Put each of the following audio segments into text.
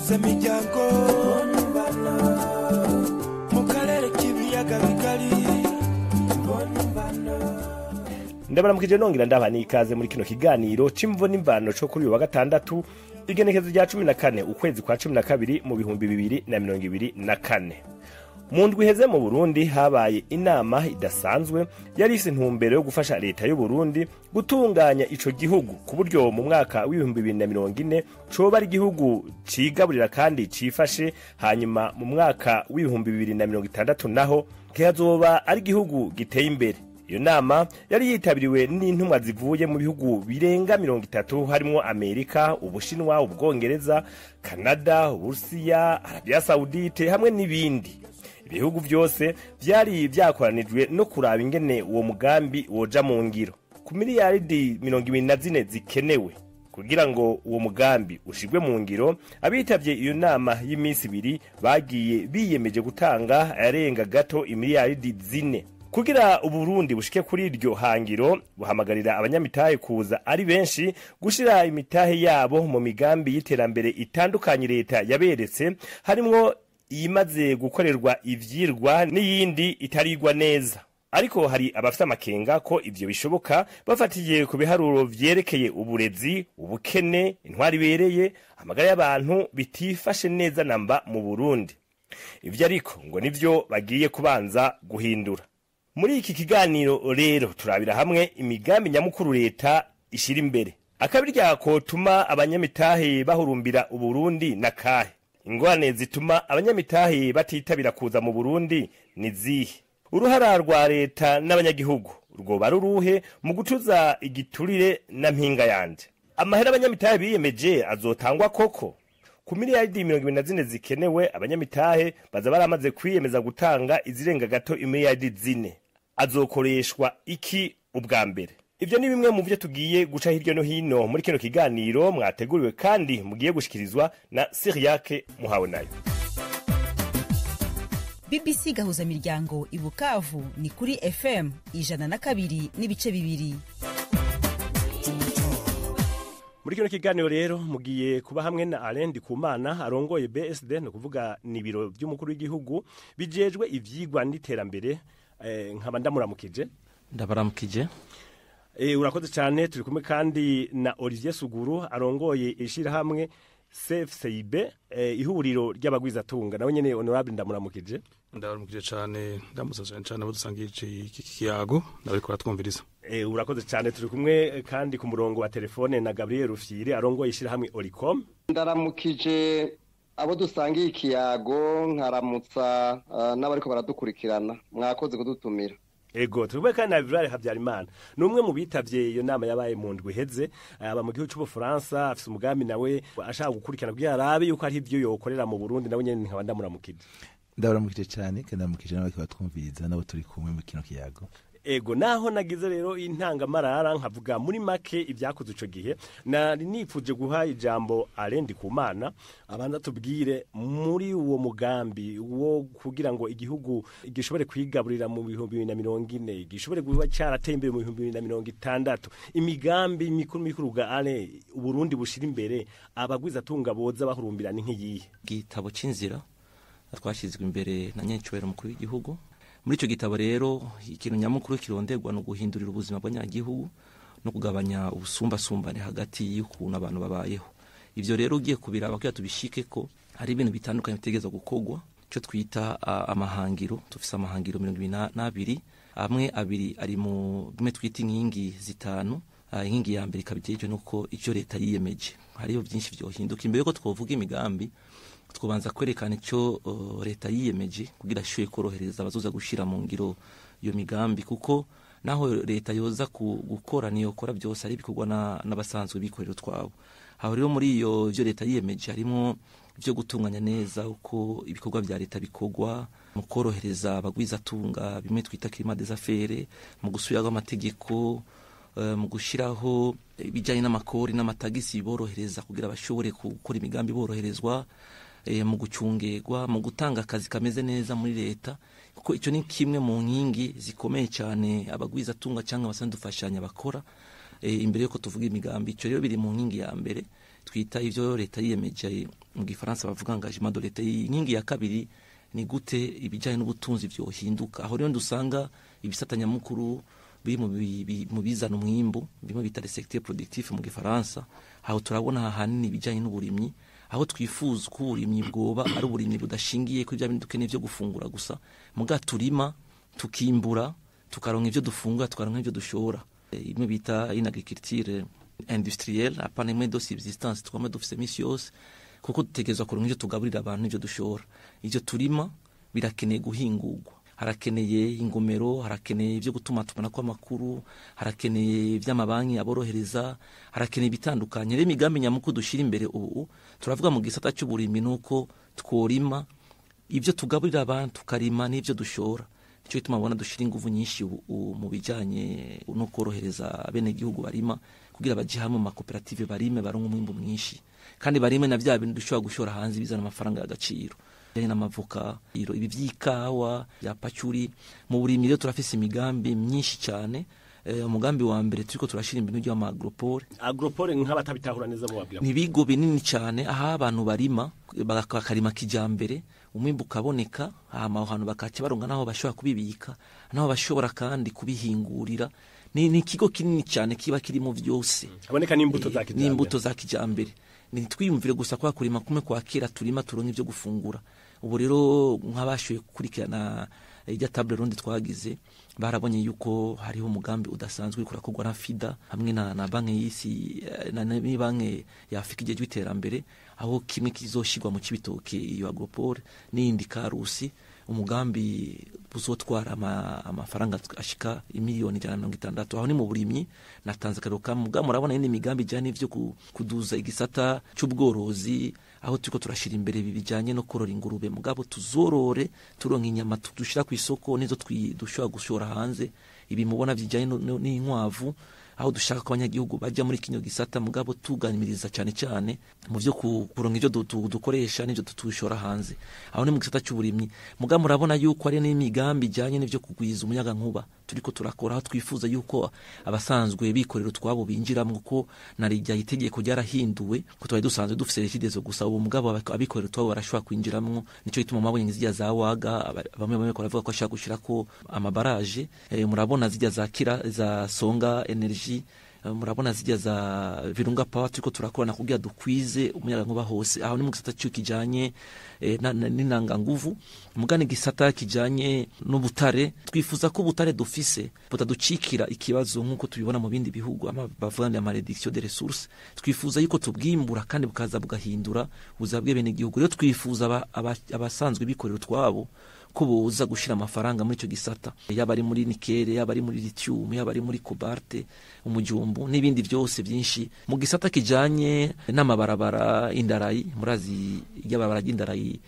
Gahuza miryango mu karere k'ibiyaga bigari. Ndabaramukije, nongera ndabaha n'ikaze muri kino kiganiro c'imvo n'imvano co kuri uyu wa gatandatu, igenekezo rya 14 ukwezi kwa 12 mu 2024. Mu ndwi iheze mu Burundi habaye inama idasanzwe yari ifise intumbero yo gufasha leta y'u Burundi gutunganya ico gihugu ku buryo mu mwaka w'2040 coba ari igihugu cigaburira kandi cifashe, hanyuma mu mwaka w'2060 naho kihazoba ari igihugu giteye imbere. Iyo nama yari yitabiriwe n'intumwa zivuye mu bihugu birenga 30, harimwo Amerika, Ubushinwa, Ubwongereza, Kanada, Uburusiya, Arabia Saudite hamwe n'ibindi. Ibihugu vyose vyari vyakoranijwe no kuraba ingene uwo mugambi woja mu ngiro. Ku miliyaridi 24 zikenewe kugira ngo uwo mugambi ushigwe mu ngiro, abitavye iyo nama y'iminsi 2 bagiye biyemeje gutanga ayarenga gato imiliyaridi 4. Kugira Uburundi bushike kuri iryo hangiro, buhamagarira abanyamitahe kuza ari benshi gushira imitahe yabo mu migambi y'iterambere itandukanye leta yaberetse, harimwo iyimaze gukorerwa ivyirwa n'iyindi itarigwa neza. Ariko hari abafite amakenga ko ivyo bishoboka bafatiye ku biharuro vyerekeye uburezi, ubukene, intwari ibereye, amagara y'abantu bitifashe neza namba mu Burundi. Ivyo ariko ngo nivyo bagiye kubanza guhindura. Muri iki kiganiro rero turabira hamwe imigambi nyamukuru leta ishira imbere. Akabirya kotuma abanyamitahe bahurumbira Uburundi na kahe? Ingorane zituma abanyamitahe batitabira kuza mu Burundi ni zihe? Uruhara rwa leta n'abanyagihugu rwoba ruruhe mu gutuza igiturire na mpinga yanje? Amahera abanyamitahe biyemeje azotangwa koko? Ku miliyaridi 24 zikenewe, abanyamitahe baza baramaze kwiyemeza gutanga izirenga gato imiliyaridi 4. Azokoreshwa iki ubwa mbere? Ivyo ni bimwe mu vyo tugiye guca hirya no hino muri kino kiganiro mwateguriwe kandi mugiye gushikirizwa na Cyriaque Muhawenayo. BBC Gahuza Miryango i Bukavu ni kuri FM 102.2. Muri kino kiganiro rero mugiye kuba hamwe na Alain Ndikumana arongoye BSD, no kuvuga ni biro by'umukuru w'igihugu bijejwe ivyigwa n'iterambere. Nkaba ndamuramukije. Ndabaramukije. Urakoze cyane. Turi kumwe kandi na Olivier Suguru arongoye ishirahamwe CFCIB, ihuriro ry'abagwizatunga. Nawe nyene honorable ndamuramukije. Ndabaramukije cyane, ndamutsa cyane cyane abo dusangiye iki kiyago nabiko ratwumviriza. Urakoze cyane. Turi kumwe kandi ku murongo wa telefone na Gabriel Rufyiri arongoye ishirahamwe Oricom. Ndaramukije abo dusangiye ikiyago, nkaramutsa n'abariko baradukurikirana. Mwakoze kudutumira. Ego, turi kandi na Vivrare Habyarimana, ni umwe mu bitavye iyo nama yabaye mu ndwi iheze, aba mu gihugu c'Ubufaransa, afise umugambi nawe ashaka gukurikirana kugira arabe yuko ari ivyo yokorera mu Burundi. Nawe nyene nkaba ndamuramukije. Ndabaramukije cyane kandi ndaramukije n'abariko batwumviriza nabo turi kumwe mu kino kiyago. Ego, naho nagize rero intangamarara nkavuga muri make ibyakoze ico gihe, nari nifuje guha ijambo Alain Ndikumana abanza tubwire muri uwo mugambi wo kugira ngo igihugu gishobore kwigaburira mu 2040, gishobore kuba cyarateye imbere mu 2060, imigambi mikuru mikuru ga Alain Uburundi bushira imbere abagwiza tunga boza bahurumbira ni nk'iyihe? Igitabo c'inzira twashizwe imbere na nyencubero mukuru w'igihugu. Muri ico gitabo rero ikintu nyamukuru kironderwa no guhindurira ubuzima bw'abanyagihugu no kugabanya ubusumbasumbane hagati y'ukuntu abantu babayeho. Ivyo rero ugiye kubiraba kugira tubishike ko hari ibintu bitandukanye bitegezwa gukorwa, ico twita amahangiro. Tufise amahangiro 22, amwe abiri ari mu bimwe twita inkingi 5. Inkingi ya mbere ikaba nuko ico leta yiyemeje. Hariho byinshi vyohinduka. Imbere yuko twovuga imigambi twobanza kwerekana icyo leta yiyemeje kugira ishoye korohereza abazoza gushira mu ngiro iyo migambi, kuko naho leta yoza gukora niyo kora byose ari bikorwa n'abasanzwe bikorera twabo. Aho rero muri iyo byo leta yiyemeje harimo byo gutunganya neza uko ibikorwa bya leta bikorwa, mu korohereza abagwizatunga bimwe twita climat des affaires, mu gusubiraho amategeko, mu gushiraho ibijanye n'amakori n'amatagisi borohereza kugira bashobore gukora imigambi boroherezwa, mu gucungerwa, mu gutanga akazi kameze neza muri leta, kuko ico ni kimwe mu nkingi zikomeye cyane abagwizatunga cyangwa abasanzwe dufashanya bakora. Imbere yuko tuvuga imigambi, ico rero biri mu nkingi ya mbere. twita ivyo leta yiyemeje mu gifaransa bavuga engagement de l'État. Inkingi ya kabiri ni gute ibijanye n'ubutunzi vyohinduka, aho rero dusanga ibisata nyamukuru biri mu bizana umwimbu, bimwe bita les secteurs productifs mu gifaransa. Aho turabona ahanini ibijanye n'uburimyi, aho twifuza ko uburimyi bwoba ari uburimyi budashingiye kuri bya bindi dukeneye vyo gufungura gusa, muga turima tukimbura tukaronka ivyo dufungura, tukaronka ivyo dushora, imwe bita une agriculture industrielle, apana imwe de subsistance twama dufise misi yose, kuko dutegerezwa kuronka ivyo tugaburira abantu n'ivyo dushora. Ivyo turima birakeneye guhingurwa, harakeneye ingomero, harakeneye ivyo gutuma tubona ko amakuru, harakeneye ivy'amabanki aborohereza, harakeneye ibitandukanye. Rero imigambi nyamukuru dushira imbere ubu turavuga mu gisata c'uburimyi nuko tworima ivyo tugaburira abantu, tukarima n'ivyo dushora. Nico gituma mubona dushira inguvu nyinshi ubu mu bijanye no korohereza abenegihugu barima, kugira baje hamwe mu makoperative barime baronke umwimbu mwinshi, kandi barime na vya bintu dushobora gushora hanze bizana amafaranga y'agaciro, bijanye n'amavoka, ibi vy'ikawa bya pacuri. Mu burimyi rero turafise imigambi myinshi cyane. Umugambi wa mbere turiko turashira imbere n'urya agropole. Agropole, nk'abatabitahura neza mubabwira? Ni ibigo binini cyane aho abantu barima bakarima kijambere, umwimbu ukaboneka, hama aho hantu bakaca baronka naho bashobora kubibika, naho bashobora kandi kubihingurira. Ni ikigo kinini cyane kiba kirimo vyose, haboneka n'imbuto za kijambere. N'imbuto za kijambere. Ntitwiyumvire gusa kwa kurima kumwe kwa kera turima turonka ivyo gufungura. Ubu rero nk'abashoboye gukurikirana irya table ronde twagize, barabonye yuko hariho umugambi udasanzwe uriko urakorwa na FIDA hamwe na banki y'isi na banki ya Afrika ijejwe iterambere, aho kimwe kizoshirwa mu Cibitoke, iyo agropole, n'iyindi Karusi. Umugambi uzotwara amafaranga ashika imiliyoni 160. Aho ni mu burimyi, natanze akarorero kamwe. Mugabo murabona iyindi migambi ijanye n'ivyo kuduza igisata c'ubworozi, aho turiko turashira imbere ibi bijanye no korora ingurube, mugabo tuzorore turonka inyama dushira ku isoko nizo dushobora gushora hanze. Ibi mubona bijanye n'inkwavu, aho dushaka ko abanyagihugu bajya muri kino gisata, mugabo tuganiriza cyane cyane mu vyo kuronka ivyo dukoresha n'ivyo tushora hanze. Aho ni mu gisata c'uburimyi. Mugabo murabona yuko ari n'imigambi ijanye n'ivyo kugwiza umuyagankuba turiko turakora, aho twifuza yuko abasanzwe bikorera utwabo binjiramwo, ko narijya itegeko ryarahinduwe, ko twari dusanzwe dufise REGIDESO gusa, ubu mugabo abikorera utwabo barashobora kwinjiramwo. Nico gituma mwabonye zirya za waga, bamwe bamwe baravuga ko ashaka gushirako amabaraje. Murabona zirya za Kira za Songa Energy, murabona zirya za Virunga Power turiko turakorana kugira dukwize umuyagankuba hose. Aho ni mu gisata cyo kijanye n'intanganguvu. Mugane gisata kijanye n'ubutare, twifuza ko ubutare dufise butaducikira ikibazo nk'uko tubibona mu bindi bihugu, ama bavuga ngo malédiction des ressources. Twifuza yuko tubwimbura kandi bukaza bugahindura ubuzima bw'abenegihugu. Rero twifuza abasanzwe bikorera utwabo ko boza gushira amafaranga muri ico gisata, yaba ari muri nickel, yaba ari muri lithium, yaba ari muri cobalt, umujumbu n'ibindi byose byinshi. Mu gisata kijanye n'amabarabara, indarayi, murazi y'abarabara ry'indarayi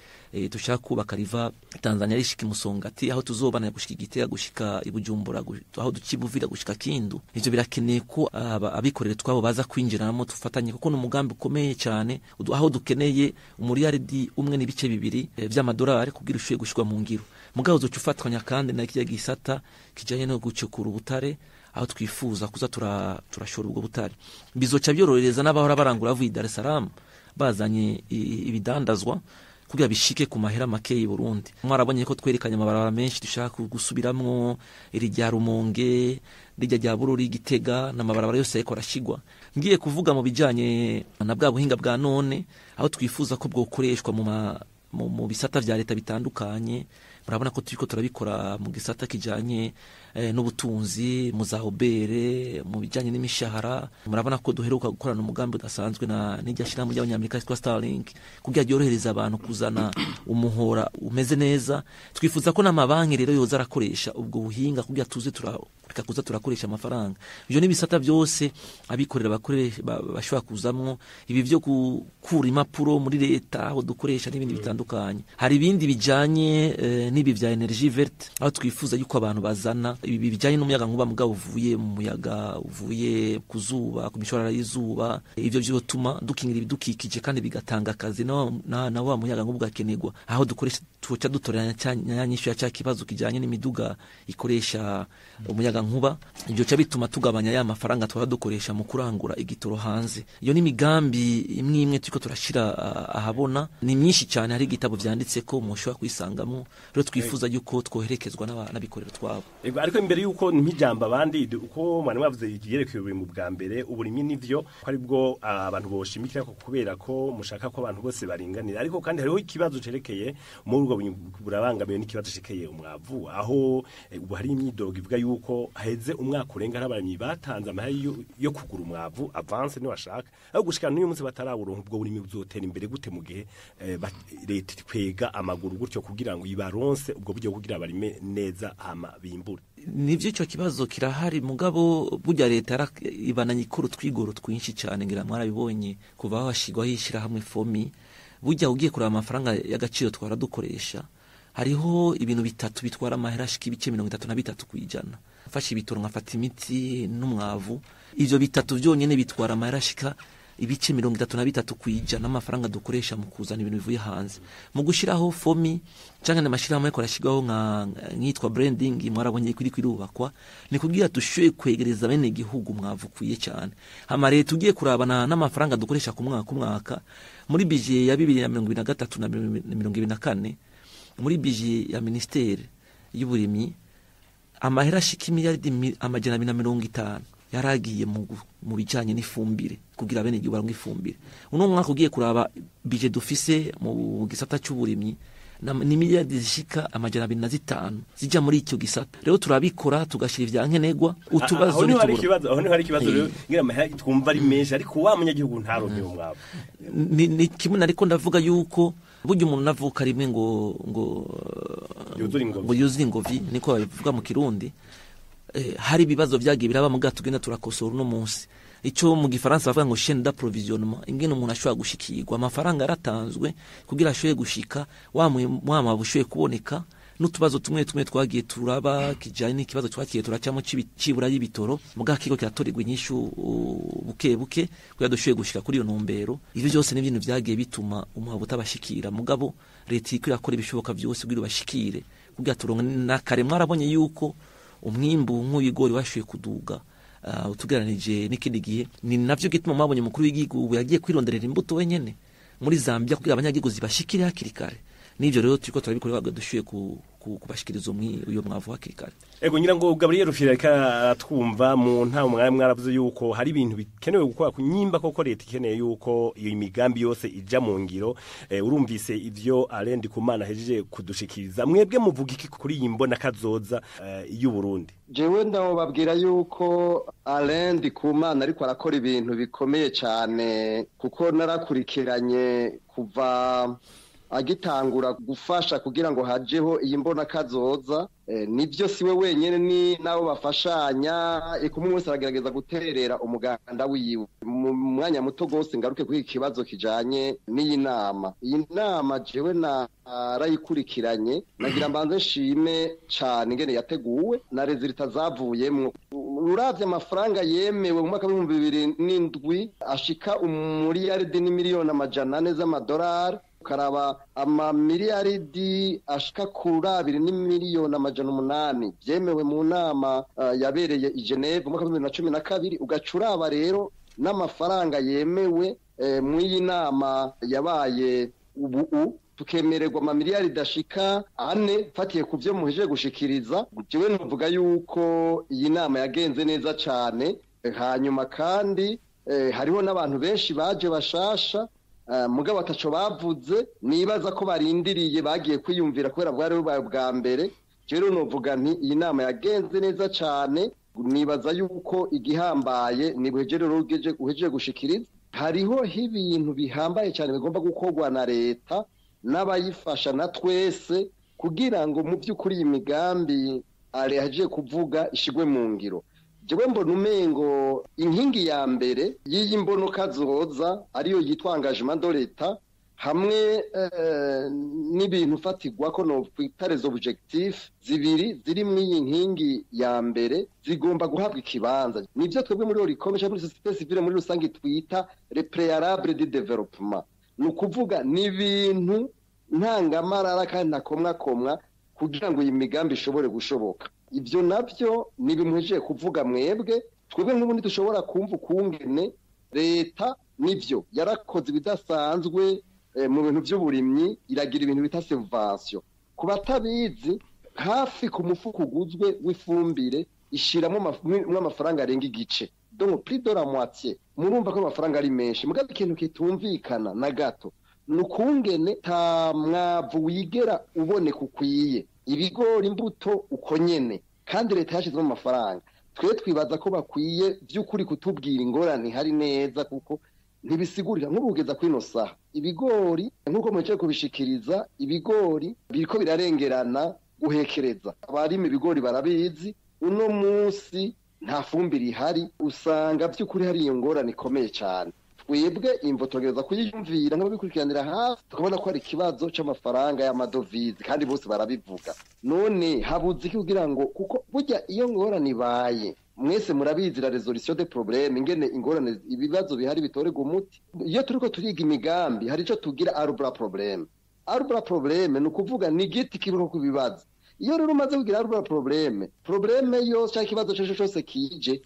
dushaka kubaka riva Tanzania rishika Musongati, aho tuzobana gushika Igitega, gushika Ibujumbura, aho ducibuvira gushika Kindu. Ivyo birakeneye ko abikorera twabo baza kwinjiramo tufatanye, kuko ni umugambi ukomeye cyane, aho dukeneye 1.2 miliyaridi vy'amadolari kugira ushoboye gushirwa mu ngiro. Mugabo uzoca ufatanya kandi na kirya gisata kijanye no gucukura ubutare, aho twifuza kuza turashora ubwo butare. Bizoca byorohereza n'abahora barangura bavuye i Dar es Salaam bazanye ibidandazwa kugira bishike ku mahera make i Burundi. Mwarabonye ko twerekanye amabarabara menshi dushaka gusubiramwo, iri rya Rumonge, rijya rya Bururi, Gitega, n'amabarabara yose ariko arashigwa. Ngiye kuvuga mu bijanye na bwa buhinga bwa none, aho twifuza ko bwokoreshwa mu bisata vya leta bitandukanye. Murabona ko turiko turabikora mu gisata kijanye n'ubutunzi, mu za OBR, mu bijanye n'imishahara. Murabona ko duheruka gukorana umugambi udasanzwe na n'irya shirahamwe ry'abanyamerika yitwa Starlink, kugira ryorohereza abantu kuzana umuhora umeze neza. Twifuza ko n'amabanki rero yoza arakoresha ubwo buhinga kugira tuze tureka kuza turakoresha amafaranga. Ivyo n'ibisata byose abikorera bashobora kuzamwo, ibi vyo gukura impapuro muri leta aho dukoresha n'ibindi bitandukanye. Hari ibindi bijanye n'ibi vya énergie verte, aho twifuza yuko abantu bazana ibi bijanye n'umuyaga nkuba, mugabo uvuye mu muyaga, uvuye ku zuba, ku mishwarara y'izuba. Ivyo vyotuma dukingira ibidukikije kandi bigatanga akazi, na wa muyaga nkuba ugakenerwa aho dukoresha. Tuca dutoranya nyanyishu ya cya kibazo kijanye n'imiduga ikoresha umuyaga nkuba. Ibyo ca bituma tugabanya ya mafaranga twara dukoresha mu kurangura igitoro hanze. Iyo ni migambi imwe imwe turiko turashira ahabona, ni myinshi cyane, hari igitabo vyanditse ko mushobora kwisangamo. Rero twifuza yuko twoherekezwa n'abikorera twabo. Ego, ariko imbere yuko mpijamba abandi, uko mwari mwavuze igiyerekeye uburimyi bwa mbere, uburimyi nivyo ko aribwo abantu boshimikira ko kubera ko mushaka ko abantu bose baringanira, ariko kandi hariho ikibazo cerekeye muri ubwo burimyi burabangamiwe n'ikibazo cerekeye umwavu, aho ubu hari imyidogo ivuga yuko haheze umwaka urenga hari abarimyi batanze amahera yo kugura umwavu avance niwashaka, aho gushika n'uyu munsi batarawuronka. Ubwo burimyi buzotera imbere gute mu gihe leta ikwega amaguru gutyo kugira ngo ibaronse ubwo buryo kugira barime neza hama bimbure? Nivyo, ico kibazo kirahari, mugabo burya leta ibananye ikora utwigoro twinshi cyane. Ngira mwarabibonye kuva aho hashigwaho ishyirahamwe FOMI. Burya ugiye kuraba amafaranga y'agaciro twara dukoresha, hariho ibintu bitatu bitwara amahera ashika ibice 33%. Mfashe ibitoro, nkafata imiti n'umwavu, ivyo bitatu vyonyene bitwara amahera ashika ibice 33% amafaranga dukoresha mu kuzana ibintu bivuye hanze. Mu gushiraho FOMI canke n'amashirahamwe ariko arashirwaho nka nkitwa branding, mwarabonye kuri kwirubakwa, ni kugira dushoboye kwegereza bene igihugu umwavu ukwiye cyane. Hama leta ugiye kurabana n'amafaranga dukoresha ku mwaka ku mwaka, muri budget ya 2023 na 2024, muri budget ya ministère y'uburimyi, amahera ashika imiliyaridi 250 yaragiye mu bijanye n'ifumbire kugira bene igihugu baronke ifumbire. Uno mwaka ugiye kuraba budget dufise mu gisata c'uburimyi, ni miliyaridi zishika 205 zija muri icyo gisata. Rero turabikora, tugashira ivyankenerwa, utubazo Aho niho hari ntitubura. ikibazo, aho niho hari ikibazo rero, ngira amahera twumva ari menshi ariko wa munyagihugu ntaronke umwavu. Ni kimwe nariko ndavuga yuko burya umuntu navuka rimwe ngo Yuzure ingobyi. Ngo yuzure ingobyi, niko babivuga mu Kirundi. Hari ibibazo vyagiye biraba, muga tugenda turakosora. Uno munsi ico mu Gifaransa bavuga ngo chaîne d'approvisionnement, ingene umuntu ashobora gushikirwa, amafaranga yaratanzwe kugira ashobore gushika wa mwavu ushoboye kuboneka. N'utubazo tumwe tumwe twagiye turaba kijanye n'ikibazo twakiye turacamo c'ibura y'ibitoro, muga kiko kiratorerwa inyishu buke buke kugira dushoboye gushika kuri iyo ntumbero. Ivyo byose ni ibintu vyagiye bituma umwavu utabashikira, mugabo leta iriko irakora ibishoboka vyose kugira ubashikire, kugira turonke. Na kare mwarabonye yuko umwimbu nk'uw'ibigori washoboye kuduga utugereranije n'ikindi gihe. Ni navyo gituma mwabonye umukuru w'igihugu ubu yagiye kwironderera imbuto wenyene muri Zambia kugira abanyagihugu zibashikire hakiri kare. N'ivyo rero turiko turabikora kugira dushoboye kubashikiriza uyo mwavu hakiri kare. Ego, ngira ngo Gabriel Rufyiri ariko aratwumva. Mu nta mwanya mwaravuze yuko hari ibintu bikenewe gukora ku nyimba koko leta ikeneye yuko iyo migambi yose ija mu ngiro. Urumvise ivyo Alain Ndikumana ahejeje kudushikiriza, mwebwe muvuga iki kuri iyi mbona kazoza y'u Burundi? Jewe ndababwira yuko Alain Ndikumana ariko arakora ibintu bikomeye cyane, kuko narakurikiranye kuva agitangura gufasha kugira ngo hajeho iyi mbona kazoza. Nibyo, siwe wenyene, ni nabo bafashanya, eka umwe wese aragerageza guterera umuganda wiwe. Mu mwanya muto gose ngaruke kuri iki kibazo kijanye n'iyi nama. Iyi nama jewe narayikurikiranye, nagira mbanze nshime cane ingene yateguwe na résultats zavuyemwo. Uravye amafaranga yemewe mu mwaka w'2007 ashika umuriyaridi n'imiliyoni 400 z'amadolari, ukaraba amamiliyaridi ashika kuri 2 n'imiliyoni 800 vyemewe mu nama yabereye i Geneve mu mwaka w'2012, ugaca uraba rero n'amafaranga yemewe mw'iyi nama yabaye ubu, tukemererwa amamiliyaridi ashika 4, fatiye ku vyo muhejeje gushikiriza, jewe novuga yuko iyi nama yagenze neza cane. Hanyuma kandi hariho n'abantu benshi baje bashasha, mugabo ataco bavuze, nibaza ko barindiriye bagiye kwiyumvira kubera bwari bubaye bwa mbere. Rero novuga nti iyi nama yagenze neza cane. Nibaza yuko igihambaye ni buhejeje rero uhejeje gushikiriza, hariho ibintu bihambaye cyane bigomba gukorwa na leta n'abayifasha na twese kugira ngo mu by'ukuri iyi migambi ahejeje kuvuga ishigwe mu ngiro. Jewe mbona umengo inkingi ya mbere y'iyi mbono kazoza ariyo yitwa engagement de l'État hamwe n'ibintu fatigwa ko no kwita les objectifs zibiri ziri muri iyi nkingi ya mbere zigomba guhabwa ikibanza. Nivyo twebwe muri Olucome cyangwa muri société civile muri rusange twita les préalables du développement, ni ukuvuga ni ibintu Ntangamarara kandi ntakomwakomwa kugira ngo iyi migambi ishobore gushoboka. Ibyo navyo ni bimwejeje kuvuga mwebwe. Twebwe nk'ubundi dushobora kumva ukungene leta nivyo yarakoze ibidasanzwe mu bintu by'uburimyi, iragira ibintu bita subvention. Ku batabizi, hafi ku mufuko uguzwe w'ifumbire ishiramo amafaranga arenga igice, donc plus de la moitié. Murumva ko amafaranga ari menshi. Mugabo ikintu kitumvikana na gato ni ukungene ta mwavu wigera uboneka ukwiye, ibigori, imbuto uko nyene, kandi leta yashizemo amafaranga. Twe twibaza ko bakwiye by'ukuri kutubwira ingorane ihari neza, kuko ntibisigurira. Nk'ubu kuri ino saha ibigori, nk'uko mwicaye kubishikiriza, ibigori biriko birarengerana guhekereza. Abarima ibigori barabizi, uno munsi nta fumbire ihari. Usanga by'ukuri hari iyo ngorane ikomeye cyane. Twebwe imvo tugerageza kuyiyumvira nk'ababikurikiranira hafi, tukabona ko hari ikibazo c'amafaranga y'amadovize, kandi bose barabivuga. None habuze iki kugira ngo, kuko burya iyo ngorane ibaye, mwese murabizi la résolution des problèmes, ingene ingorane, ibibazo bihari bitorerwa umuti. Iyo turiko turiga imigambi, hari ico tugira arbre à problème. Arbre à problème ni ukuvuga ni igiti kiriko ku bibazo. Iyo rero umaze kugira arbre à problème, problème yose cyangwa ikibazo cyose cyose kije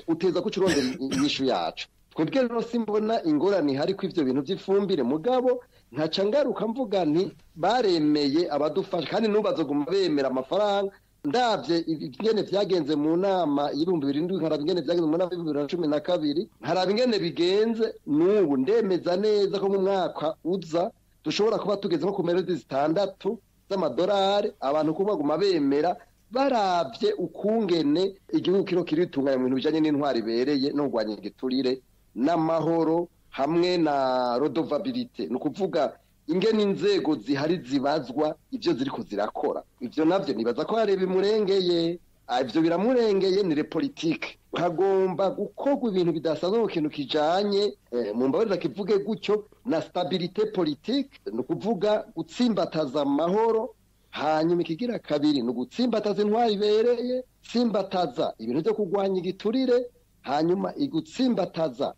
uteza kucurondera inyishu yacu. Twebwe rero simbona ingorane ihari ko ivyo bintu by'ifumbire, mugabo nkaca ngaruka mvuga nti baremeye abadufasha, kandi n'ubu bazoguma bemera amafaranga. Ndavye ingene vyagenze mu nama y'2007, nkaraba ingene vyagenze mu nama y'2012, nkaraba ingene bigenze n'ubu, ndemeza neza ko mu mwaka uza dushobora kuba tugeze nko ku miliyoni 6 z'amadolari. Abantu kuba baguma bemera, baravye ukungene igihugu kiro kiritunganya mu bintu bijanye n'intwari ibereye no kurwanya igiturire n'amahoro hamwe na redevabilité, ni ukuvuga ingene inzego zihari zibazwa ivyo ziriko zirakora. Ivyo navyo nibaza ko hari bimurengeye. Ivyo biramurengeye, ni le politique. Hagomba gukorwa ibintu bidasanzwe mu kintu kijanye, mu mbabarira kivuge gutyo, na stabilité politique, ni ukuvuga gutsimbataza amahoro. Hanyuma ikigira kabiri ni ugutsimbataza intwari ibereye, tsimbataza ibintu byo kurwanya igiturire, hanyuma igutsimbataza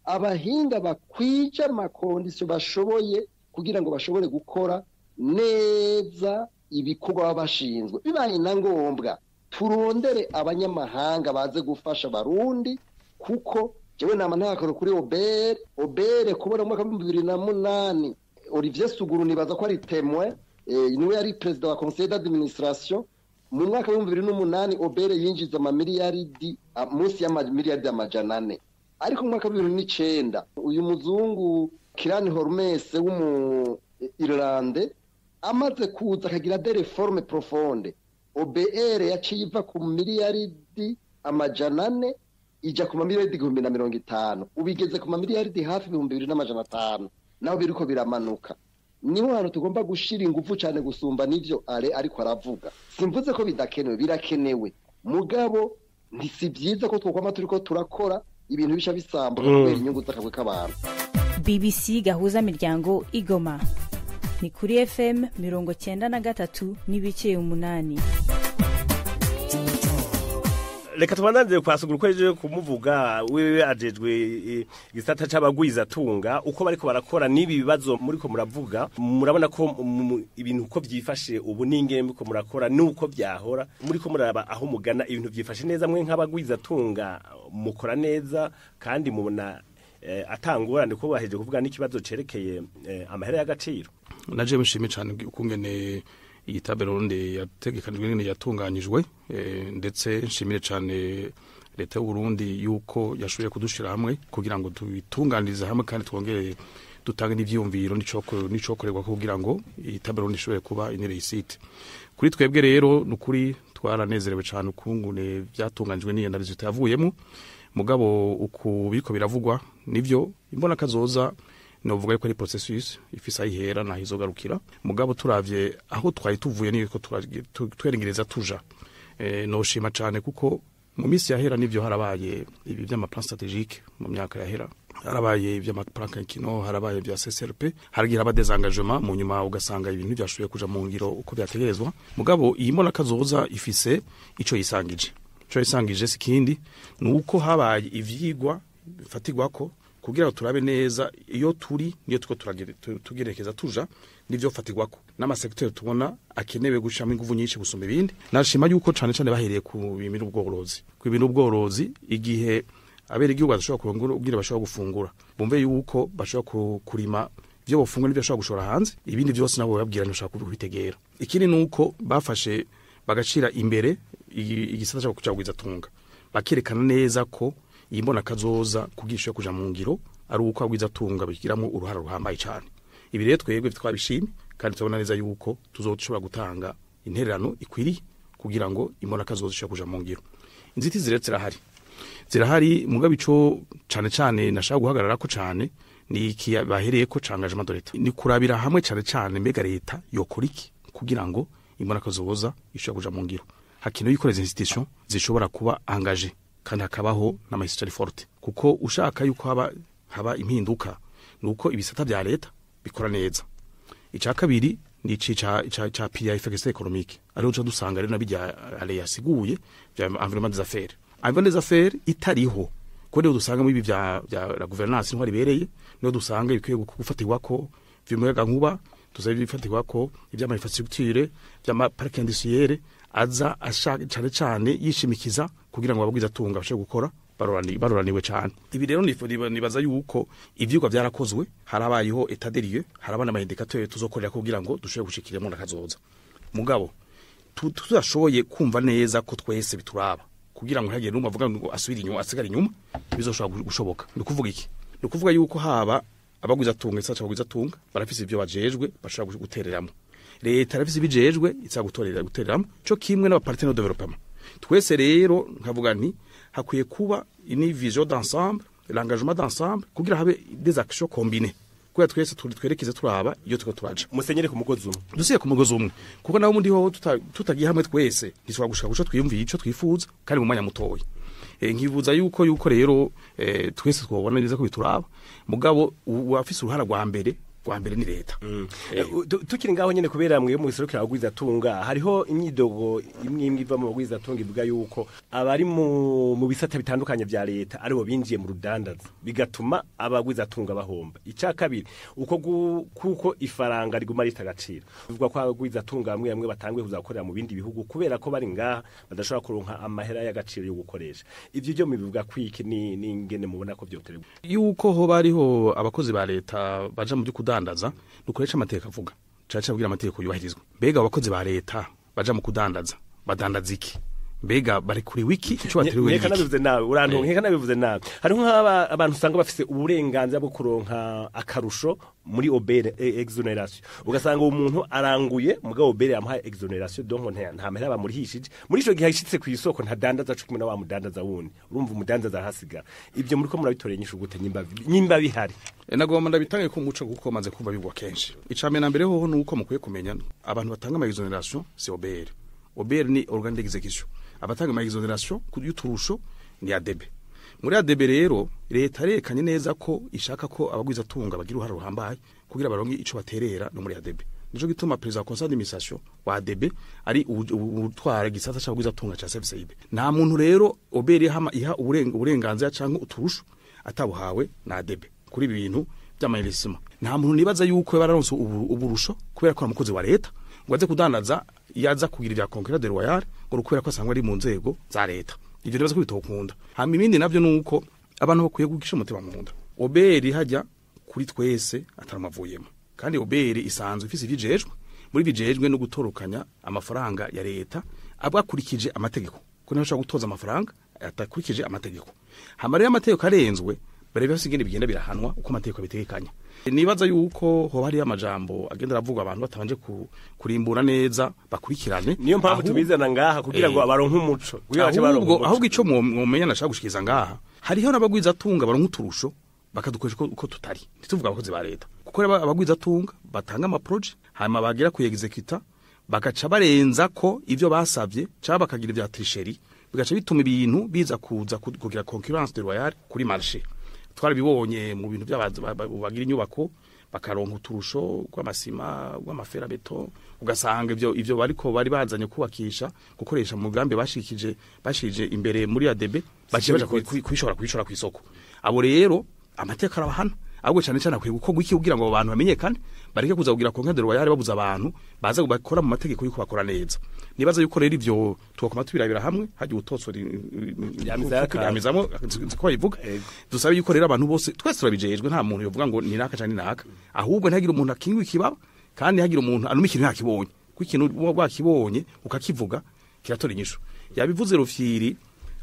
abahinga bakwije ama conditions bashoboye kugira ngo bashobore gukora neza ibikorwa baba bashinzwe. Bibaye na ngombwa turondere abanyamahanga baze gufasha Abarundi, kuko jewe nama ntakaro kuri OBR. OBR kubona mu mwaka wa 2008, Olivier Suguru nibaza ko ari témoin, niwe yari président wa conseil d'administration. Mu mwaka wa 2008 OBR yinjiza amamiliyaridi munsi y'amamiliyaridi 400, ariko mu mwaka wa 2009 uyu muzungu Kieran Holmes w'umu Irlande amaze kuza akagira des réformes profondes, OBR yaciye iva ku miliyaridi 400 ija ku mamiliyaridi 1050, ubigeze ku mamiliyaridi hafi 2500, naho biriko biramanuka. Niho hantu tugomba gushira ingufu cyane gusumba n'ivyo ale ariko aravuga. Simvuze ko bidakenewe, birakenewe, mugabo ntisi byiza ko twokwama turiko turakora ibintu bisha bisambuka kubera inyungu z'akagwe k'abantu. BBC Gahuza Miryango Igoma ni kuri FM 93.8. Reka tubandanze kwa Suguru ko ejo kumuvuga. Wewe ajejwe igisata c'abagwiza tunga, uko bariko barakora n'ibi bibazo muriko muravuga, murabona ko ibintu uko vyifashe ubu n'ingene muriko murakora nuko vyahora, muriko muraba aho mugana, ibintu vyifashe neza? Mwe nk'abagwiza tunga mukora neza kandi mubona atangorane ko baheje kuvuga n'ikibazo cerekeye amahera y'agaciro? Naje mushime cyane ukungene iyi table ronde yategekanijwe, ingene yatunganyijwe, ndetse nshimire cyane leta y'u Burundi yuko yashoboye kudushira hamwe kugira ngo tubitunganirize hamwe kandi twongere dutange n'ivyiyumviro n'icokorerwa kugira ngo iyi table ronde ishobore kuba une réussite kuri twebwe. Rero nukuri twaranezerewe cyane ukungene byatunganijwe n'iyo na résultat yavuyemo. Mugabo uku biriko biravugwa nivyo, imbona kazoza novuga yuko ari processus ifise aho ihera naho izogarukira. Mugabo turavye aho twari tuvuye niko twerengereza tuja, noshima cane kuko mu minsi yahera nivyo harabaye ibi vy'ama plan stratégique, mu myaka yahera harabaye ivy'ama plan quinquennal, harabaye ibya CCRP, haragira aba désengagement, mu nyuma ugasanga ibintu byashoboye kuja mu ngiro uko byategerezwa. Mugabo iyi mbona kazoza ifise ico yisangije. Ico yisangije si kindi, ni uko habaye ivyigwa bifatirwako. kugira ngo turabe neza iyo turi niyo tuko tugerekeza tuja nivyo fatirwako n'amasekiteri tubona akenewe gushiramo inguvu nyinshi gusumba ibindi. Nashima yuko cane cane bahereye ku bintu ubworozi, ku bintu ubworozi igihe abere igihugu badashobora kurongora ubwira bashobora gufungura, bumve yuko bashobora kurima ivyo bofungura n'ivyo bashobora gushora hanze, ibindi vyose nabo bababwira ntibashobora kubitegera. Ikindi nuko bafashe bagashira imbere igisata cyo kugwizatunga, bakerekana neza ko imbona kazoza kugisha kuja mu ngiro ari uko agwizatunga bigiramo uruhara ruhambaye cyane. Ibi rero twebwe twabishimye kandi tubona neza yuko tuzoshobora gutanga intererano ikwiriye kugira ngo imbona kazoza ishobora kuja mu ngiro. Inzitizi rero zirahari mugabe ico cane cane nashaka guhagarara ko cane ni iki bahereye ko cangajement de l'État, ni kurabira hamwe cane cane mbega leta yokora iki kugira ngo imbona kazoza ishobora kuja mu ngiro. Hakenewe yuko les institutions zishobora kuba engagées kandi hakabaho n'ama institution forte, kuko ushaka yuko haba impinduka nuko ibisata bya leta bikora neza. Ica kabiri ni ici ca PIA efficacité économique, ariho uca dusanga rero nabijya ale yasiguye bya environnement des affaires. Environnement des affaires itariho ko niho dusanga muri ibi bya la gouvernance intwari ibereye, niho dusanga ibikwiye gufatirwa ko vy'umuyaga nkuba, tuzabe bifatirwa ko iby'ama infrastructure, by'ama parc industriel aza ashaka cane cane yishimikiza kugira ngo abagwiza tunga bashobore gukora baroraniwe cyane. Ibi rero nibaza yuko ivyigwa byarakozwe, harabayeho état des lieux, harabana ama indicateurs tuzokorera kugira ngo dushobore gushikira mu nakazoza. Mugabo tudashoboye kumva neza ko twese bituraba kugira ngo ntihagire n'umwe avuga ngo asubire inyuma asigare inyuma, bizoshobora gushoboka. Ni ukuvuga iki? Ni ukuvuga yuko haba abagwiza tunga isacha abagwiza tunga barafise ivyo bajejwe bashobora gutereramo, leta irafise ibijejwe itsa gutereramo cyo kimwe n'aba partenaires de développement. Twese rero nkavuga nti hakwiye kuba une vision d'ensemble, l'engagement d'ensemble kugira habe des actions combinées, kugira twese twerekeze turaba iyo tuko turaja. Musenyere ku mugozi umwe, dusiye ku mugozi umwe, kuko naho mundi ho tutagiye hamwe twese ntishobora gushika guco twiyumviye ico twifuza kandi mu mwanya mutoya. Nkivuza yuko rero twese twobona neza ko bituraba, mugabo uwafise uruhara rwa mbere ni leta. Tukiri ngaho nyene kubera mwe mu giserukira abagwizatunga, hariho imyidogo imwe imwe iva mu bagwizatunga ivuga yuko abari mu bisata bitandukanye vya leta aribo binjiye mu rudandaza bigatuma abagwizatunga bahomba. Ica kabiri uko kuko ifaranga riguma rita agaciro, bivuga ko abagwizatunga bamwe bamwe batanguye kuzakorera mu bindi bihugu kubera ko bari ngaha badashobora kuronka amahera y'agaciro yo gukoresha. Ivyo byo mibivuga kwiki ni ingene mubona ko vyoterwa yuko ho bariho abakozi ba leta baja mu kudandaza nukoresha amateka avuga caca abwira amategeko yubahirizwa. Mbega abakozi ba leta baja mu kudandaza badandaza iki? Mbega bari kuri wiki ico bateriwe n'iki? Nabivuze nawe urantunga, nkeka nabivuze nawe. Hariho nk'aba abantu usanga bafise uburenganzira bwo kuronka akarusho muri OBR exoneration, ugasanga umuntu aranguye mugabo OBR yamuhaye exoneration, donc nta mahera bamurihishije muri ico gihe ashitse ku isoko ntadandaza cyo kumwe na wa mudandaza wundi, urumva umudandaza arahasiga. Ivyo muri ko murabitoreye nyishu gute nyimba bihari? Nagomba ndabitange ko umuco kuko maze kumva bigwa kenshi. Icame na mbere hoho nuko mukwiye kumenya abantu batanga ama exoneration si OBR. OBR ni organe d'exécution. Abatanga ama exoneration y'uturusho ni ADB. Muri ADB rero leta rekanye neza ko ishaka ko abagwiza tunga bagira uruhara ruhambaye kugira baronke ico baterera no muri ADB. Nico gituma president wa conseil d'administration wa ADB ari utwara gisata c'abagwiza tunga ca CFCIB. Nta muntu rero OBR iha uburenganzira canke uturusho atabuhawe na ADB kuri ibintu by'amayirisima. Nta muntu nibaza yuko bararonse uburusho kubera ko amukozi wa leta ngo aze kudandaza yaza kugira ibya concurrence déloyale ngo kubera ko asangwa ari mu nzego za leta. Ivyo nibaza ko bitokunda. Hama ibindi navyo nuko abantu bakwiye gugisha umutima mu nda. OBR hajya kuri twese ataramavuyemo. Kandi OBR isanzwe ifise ibijejwe, muri bijejwe no gutorokanya amafaranga ya leta abakurikije amategeko. Ko ntashobora gutoza amafaranga atakurikije amategeko. Hama rero amategeko arenzwe bare byose ingene bigenda birahanwa uko amategeko abitegekanya. Nibaza yuko ho hari amajambo agenda aravuga abantu batabanje kurimbura neza bakurikirane. Niyo mpamvu tubizana ngaha kugira ngo abaronke umuco. Ahubwo ico mwomenya nashaka gushikiza ngaha, hariho n'abagwiza tunga baronke uturusho bakadukoresha uko tutari. Ntituvuga abakozi ba leta, kuko abagwiza tunga batanga ama project hanyuma bagira ku executa bagaca barenza ko ivyo basavye cyangwa bakagira ibya tricherie, bigaca bituma ibintu biza kuza kugira concurrence déloyale kuri marché. Twarabibonye mu bintu by'abagira inyubako bakaronka uturusho rw'amasima rw'amafera beto, ugasanga ivyo bariko bari bazanye kubakisha gukoresha mu mugambi bashikije imbere muri ADB baciye baja kwishora ku isoko. Abo rero Amateka arabahana, ahubwo cyane cyane akwiye gukorwa iki kugira ngo abo bantu bamenyekane, bareke kuza kugira konkendero bayare babuza abantu baza bakora mu mategeko yuko bakora neza. Nibaza yuko rero ivyo twakoma tubirabira hamwe hagiye utotsora yamizamo ko bayivuga. Dusabe yuko rero abantu bose twese turabijejwe, nta muntu yovuga ngo ni naka cyane naka, ahubwo ntihagire umuntu akingwa ikibaba, kandi ntihagire umuntu anuma ikintu ntakibonye, kuko ikintu wakibonye ukakivuga kiratora inyishu. Yabivuze Rufyiri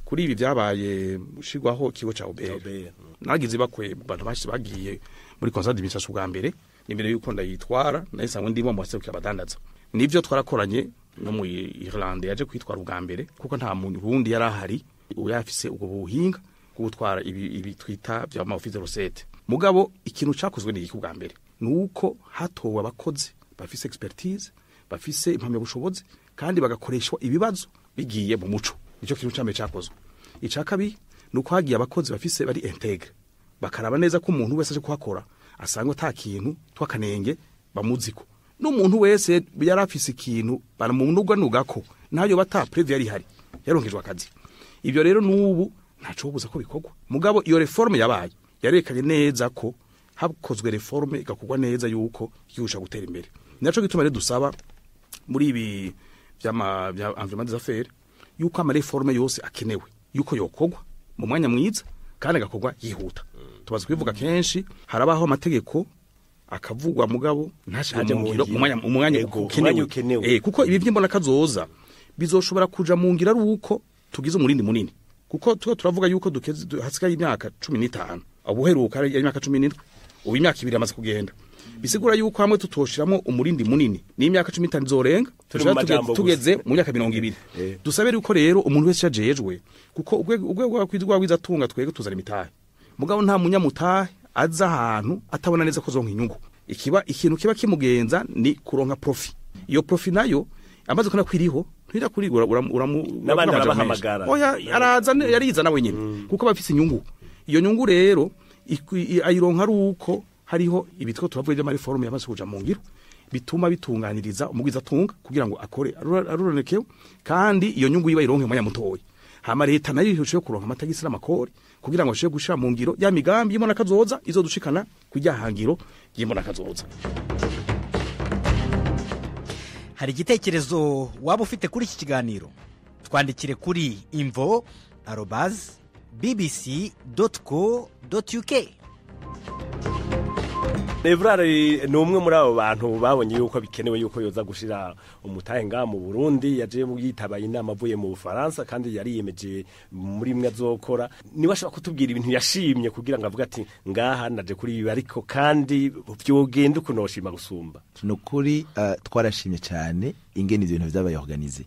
kuri ibi byabaye gushirwaho ikigo ca OBR. Nagize bakwe bantu bashi bagiye muri conseil d'administration bwa mbere, imbere yuko ndayitwara nayisanzwe ndimo mu baserukira abadandaza. Nivyo twarakoranye no mu Irlande yaje kwitwara ubwa mbere, kuko nta Murundi yari ahari uyafise ubwo buhinga bwo gutwara ibi twita bya ma office de recette. Mugabo ikintu cakozwe ni iki ubwa mbere, nuko hatowe abakozi bafise expertise, bafise impamyabushobozi, kandi bagakoreshwa ibibazo bigiye mu muco. Nico kintu cambe cakozwe. Ica kabiri nuko hagiye abakozi bafise bari integre, bakaraba neza ko umuntu wese aje kuhakora asangwa ta kintu twakanenge bamuziko, n'umuntu wese yarafise ikintu baramunugwa nugako nayo bata previe yari hari yaronkejwe akazi. Ibyo rero nubu ntaco buza ko bikorwa. Mugabo iyo reforme yabaye yarekanye neza ko hakozwe reforme igakorwa neza yuko yusha gutera imbere. Naco gituma rero dusaba muri ibi bya environnement des affaires yuko ama reforme yose akenewe yuko yokorwa mu mwanya mwiza kandi agakorwa yihuta. Tubaza kwivuga kenshi harabaho amategeko akavugwa mugabo ntashire mu ngiro mu mwanya ukenewe. Kuko ibi by'imbona kazoza bizoshobora kuja mu ngira ari uko tugize umurindi munini, kuko tuba turavuga yuko dukeze hasigaye imyaka 15, ubuheruka ari imyaka 17, ubu imyaka 2 amaze kugenda. Bisigura yuko hamwe tutoshiramo umurindi munini ni imyaka 15 zorenga tugeze mu myaka 20. Dusabe yuko rero umuntu wese yajejwe, kuko ubwo kwizwa tunga twege tuzana imitahe, mugabo nta munyamutahe aza ahantu atabona neza ko zonka inyungu. Ikiba ikintu kiba kimugenza ni kuronka profit. Iyo profit nayo amaze kuna kwiriho ntira kurigura uramu nabandi arabahamagara. Oya araza yariza nawe nyine kuko bafise inyungu. Iyo nyungu rero ayironka ari uko hariho ibitwo turavuye by'ama reforme yamaze kuja mu ngiro bituma bitunganiriza umugwiza tunga kugira ngo akore aruronekewe, kandi iyo nyungu yiba ironke mwanya mutoyi. Hama leta nayo ihushe kuronka amatagisi n'amakori kugira ngo ashobore gushira mu ngiro ya migambi y'imona kazoza izodushikana kujya hangiro y'imona kazoza. Hari igitekerezo waba ufite kuri iki kiganiro? Twandikire kuri info@bbc.co.uk. Evrari ni umwe muri abo bantu babonye yuko bikenewe yuko yoza gushira umutahe ngaha mu Burundi, yaje yitabaye inama avuye mu Bufaransa kandi yari yemeje muri mwe azokora. Niwe ashobora kutubwira ibintu yashimye kugira ngo avuge ati ngaha naje kuri ibi, ariko kandi vyogenda ukunoshima gusumba. Nukuri twarashimye cyane ingene ibintu vyabaye organisé.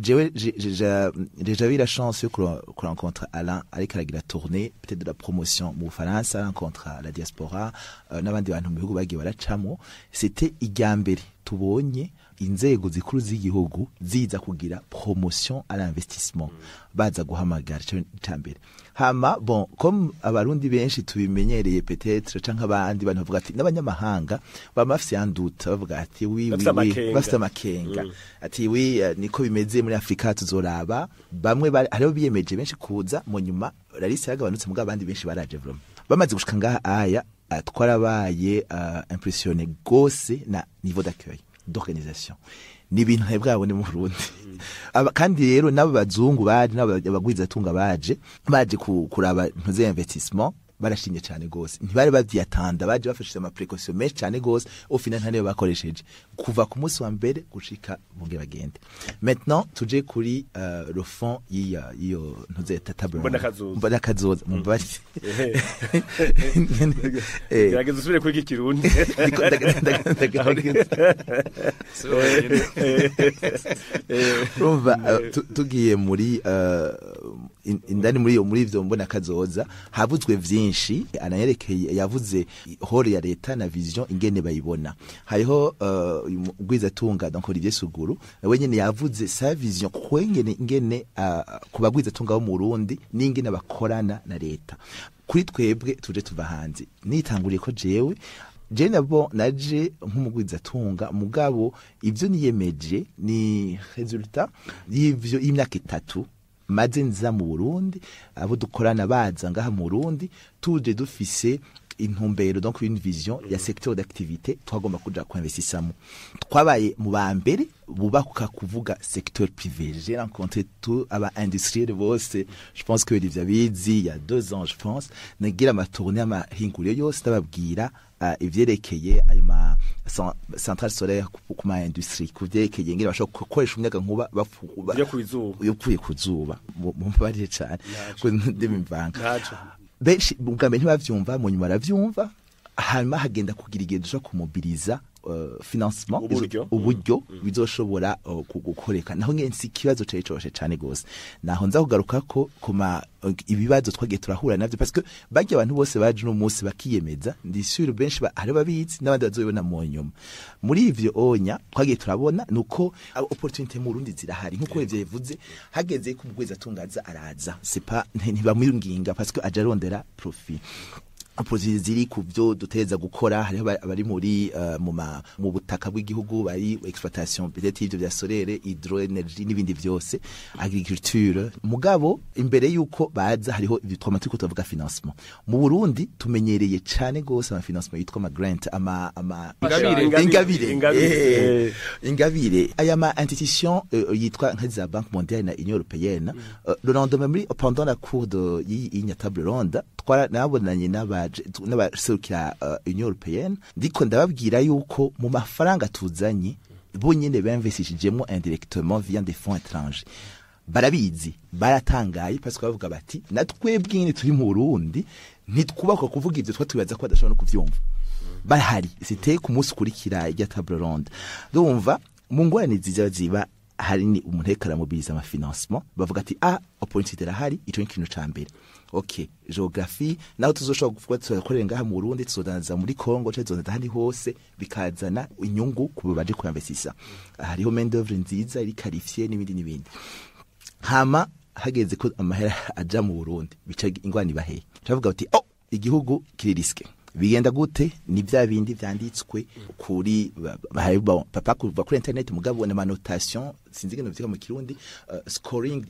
Jewe j'ai eu la chance de rencontrer Alain ariko aragira tournée peut-être de la promotion mu Bufaransa, rencontre la diaspora n'abandi bantu mu bihugu bagiye baracamo. C'était igambere tubonye inzego zikuru z'igihugu ziza kugira promotion à l'investissement, baza guhamagara cyambere. Hama bon, comme abarundi benshi tubimenyereye peut-être canke abandi bantu bavuga ati n'abanyamahanga bamafise yanduta bavuga ati oui oui bafite amakenga ati oui niko bimeze muri Afrika tuzoraba. Bamwe hariho biyemeje benshi kuza mu nyuma rarisi yagabanutse mugabo abandi benshi baraje vraiment bamaze gushika ngaha aya twarabaye impressionné gose na niveau d'accueil d'organisation ni ibintu ntibwabone mu Burundi. Kandi rero nabo bazungu baje n'abagwiza tunga baje kuraba ntuze investissement barashimye cyane gose, ntibari bavyatanda, baje bafashije ama précaution menshi cyane gose, au final ntane bakoresheje kuva ku munsi wa mbere gushika bunge bagende. Maintenant tuje kuri le fond iyo ntuze table mbona kazoza mubari gerageza usubire kuri iki kirundi urumva tugiye muri indani muri ivyo mbona kazoza havuzwe vyinshi. Anayerekeye yavuze hore ya leta na vision ingene bayibona. Hariho Gwizatunga donc Olivier Suguru we nyene yavuze sa vision kwengene ingene kubagwiza tunga bo mu Burundi n'ingene bakorana na leta. Kuri twebwe tuje tuva hanze nitanguriye ko jewe je nabo naje nk'umugwiza tunga mugabo ivyo niyemeje ni resultat y'ivyo imyaka 3 Maze nza mu Burundi, abo dukorana baza ngaha mu Burundi, tuje dufise intumbero, donc une vision ya secteur d'activité twagomba kuja kuinvestisamo. Twabaye mu ba mbere bubaka kuvuga secteur privé. J'ai rencontré tout aba industriel bose, je pense que Olivier abizi, il y a 2 ans, je pense, nagira ama tournées amahinguriro yose, ndababwira ivyerekeye ayo ma centrale solaire ku ma industrie, kuvyerekeye ingene bashobora gukoresha umuyaga nkuba yo kwizuba. Yo kuzuba. Mumbabarire cane ko ndimivanga. Ntaco. Benshi ubwa mbere ntibavyumva, mu nyuma baravyumva. Hanyuma hagenda kugira igihe dushobora kumobiliza financement. Uburyo. Uburyo bizoshobora gukoreka. Naho nyene si ikibazo cari coroshe cane gose. Naho nza kugaruka ko kuma ibibazo twagiye turahura navyo, parce que barya abantu bose baje uno munsi bakiyemeza, ndi sûr benshi hari babizi n'abandi bazobibona mu nyuma. Muri ivyo onya twagiye turabona nuko opportunité mu Burundi zirahari, nkuko ivyo bivuze. Hageze ko umugwiza atungaza araza, c'est pas ntibamwinginga, parce que aja arondera profit. Opportunité ziri ku byo duteza gukora, hariho abari muri mu butaka bw'igihugu, bari exploitation peut-être ivyo vya solaire, hydroénergie n'ibindi vyose, agriculture. Mugabo imbere yuko baza, hariho ibyo twama turiko tuvuga, financement. Mu Burundi tumenyereye cane gose ama financement yitwa ama grant, ama Ingabire. Ingabire. Ingabire. Ingabire. Aya ma institution yitwa nka za Banque mondiale na Union européenne. Le lendemain, muri pendant la cour de y'iyi table ronde, twara nabonanye n'abaserukira Union européenne, ndiko ndababwira yuko mu mafaranga tuzanye, bo nyene bainvestishijemo indirectement via des fonds étrangers. Barabizi, baratangaye, parce que bavuga bati: "Na twebwe nyene turi mu Burundi ntitwubakwa kuvuga ivyo, twatubaza ko badashobora no kuvyumva." Bahari, c'était ku munsi ukurikira irya table ronde. Ndumva mu ngorane ziza ziba hari ni umuntu ariko aramobiliza ama financement, bavuga ati: "Ah, opportunité irahari." Ico ni ikintu ca mbere. OK, géographie naho tuzoshobora kuvuga tuzakorera ngaha mu Burundi, tuzodandaza muri Congo canke tuzodandaza ahandi hose, bikazana inyungu ku baje kuinvestisa. Hariho main d'œuvre nziza iri qualifiée n'ibindi n'ibindi. Hama hageze ko amahera aja mu Burundi, bica ingwani baheye, cavuga bati: "Oh, igihugu kiri risqué, bigenda gute?" Ni bya bindi vyanditswe kuri papa kuva kuri internet, mugabo na notation, sinzi ngene vyika mu Kirundi, scoring,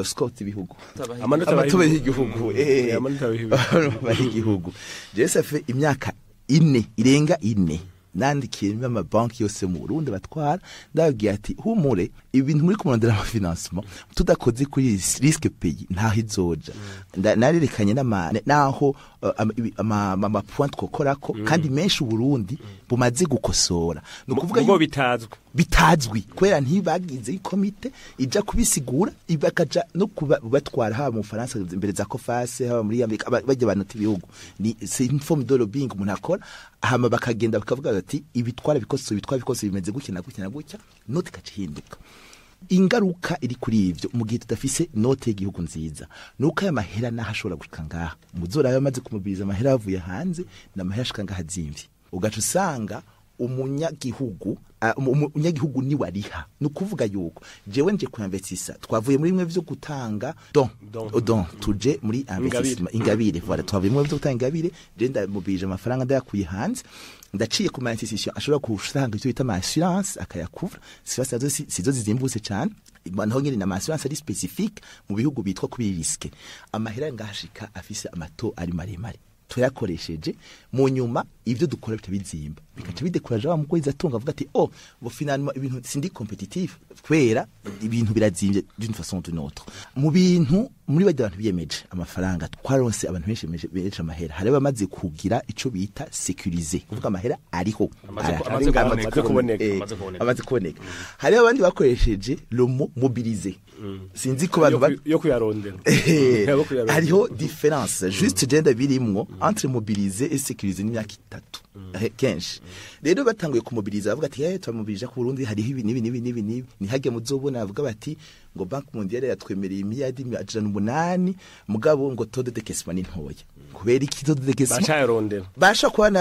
score ibihugu. Amanota. Amanota y'igihugu. Amanota y'igihugu. Y'igihugu. Je, ça fait imyaka 4, irenga 4, nandikiye amabanki yose mu Burundi batwara, ndababwiye ati: "Humure, ibintu muri kumurondera ama financement, tudakoze kuri risque pays ntaho izoja." Narerekanye naho ama point twokorako, kandi menshi Burundi bumaze gukosora. Ni ukuvuga ubwo bitazwi. Bitazwi kubera ntibagize ikomite ija kubisigura, bakaja no kubatwara haba mu Faransa imbere za Coface, haba muri Amerika, bajya banota ibihugu. Ni c'est une forme de lobbying umuntu akora, hama bakagenda bakavuga bati: "Ibitwara bikoso, ibitwara bikoso, bimeze gutya na gutya na gutya." Note ikaca ihinduka. Ingaruka iri kuri ivyo, mu gihe tudafise note y'igihugu nziza, nuko aya mahera naho ashobora gushika ngaha, muzora amaze kumobiliza amahera yavuye hanze, n'amahera ashika ngaha azimvye, ugaca usanga umunyagihugu umunyagihugu ni wariha. Ni ukuvuga yuko jewe nje kuinvestisa, twavuye muri bimwe vyo gutanga don. Don. Don, tuje muri investissement, ingabire, voilà. Twavuye muri byo gutanga ingabire, je ndamobilije amafaranga, ndayakuye hanze, ndaciye ku ma institution ashobora gutanga icyo bita ama assurance, akayakuvra. Sizo sizo zizimbutse cyane, naho nyine na assurance ari spécifique mu bihugu bitwa kuri risque. Amahera ngashika afise ama taux ari maremare, tuyakoresheje mu nyuma ibyo dukora bita bizimba, bikaca bidekuraje wa mukozi atunga, avuga ati: "Oh bo, finalement ibintu sindi compétitif kubera ibintu birazimvye." D'une façon ou d'une autre, mu bintu muri bajya abantu biyemeje amafaranga, twaronse abantu benshi benshi amahera. Hari abamaze kugira ico bita sécuriser, kuvuga amahera ariho. Amaze amaze kuboneka. Amaze kuboneka. Amaze kuboneka. Hari abandi bakoresheje le mot mobiliser, sinzi ko abantu yo kuyarondera. Yo kuyarondera. Hariho différence juste genda birimwo entre mobiliser et sécuriser n'imyaka 3. Kenshi rero batanguye kumobiliza, bavuga ati: "Eh, turamobilije ku Burundi, hariho ibi n'ibi n'ibi n'ibi n'ibi." Ntihage muzobona bavuga bati ngo Banque mondiale yatwemereye imiliyardi 800, mugabo ngo taux de décaissement ni ntoya. Kubera iki taux de décaissement? Bacayarondera. Basha kuba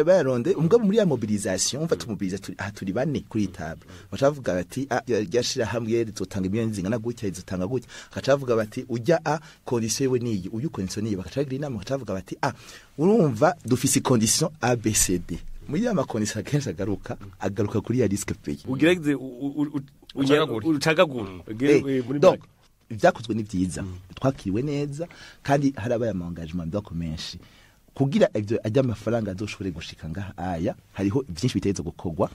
bayaronde. Umugabo muri ya mobilisation, umva, tumobiliza turi aha, turi bane kuri table, baca bavuga bati: "Ah, ryashira hamwe rizotanga miliyoni zingana gutya, rizotanga gutya." Bakaca bavuga bati: "Ujya a condition yewe niyi, uyu condition niyi." Bakaca bagira inama, bakaca bavuga bati: "Ah, urumva dufise condition A B C D." Muri ya ma condition akenshi agaruka kuri ya risque pays. Ugerageze Ucagagure. ucagagure. Donc Ibyakozwe ni byiza, twakiriwe neza kandi harabaye ama engagement menshi kugira ibyo ajya amafaranga azoshobore gushika ngaha. Aya hariho byinshi bitegerezwa gukorwa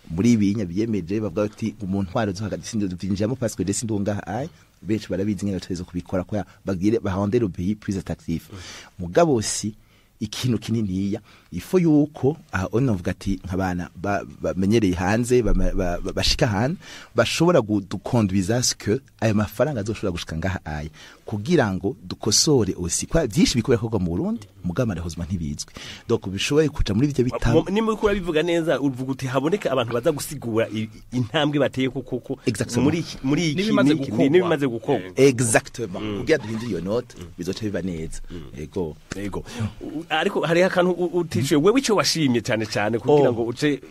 muri ibinya biyemeje, bavuga ati mu ntwaro zo hagati sindi byinjiramo parce que desi ngaha aya benshi barabizi ngene bategerezwa kubikora ko bagire bahande le pays plus attractif. Mugabo si ikintu kininiya ifo yuko aha onavuga ati nk'abana bamenyereye hanze, bashika hanze, bashobora gukonduiza ce que ayo mafaranga azoshobora gushika ngaha aya kugira ngo dukosore aussi kwa byinshi bikobera kogwa mu Burundi, mugabo malheureusement ntibizwi. Donc bishoboye kuja muri ivyo bitabo. Nimba uriko urabivuga neza, uvuga uti haboneka abantu baza gusigura intambwe bateye koko muri iki N'ibimaze gukorwa. N'ibimaze gukorwa. Exactement, kugira duhindure iyo note bizoca biba neza, yego. Yego. Ariko hariho akantu utishuye wewe, ico washimye cyane cyane kugira ngo uce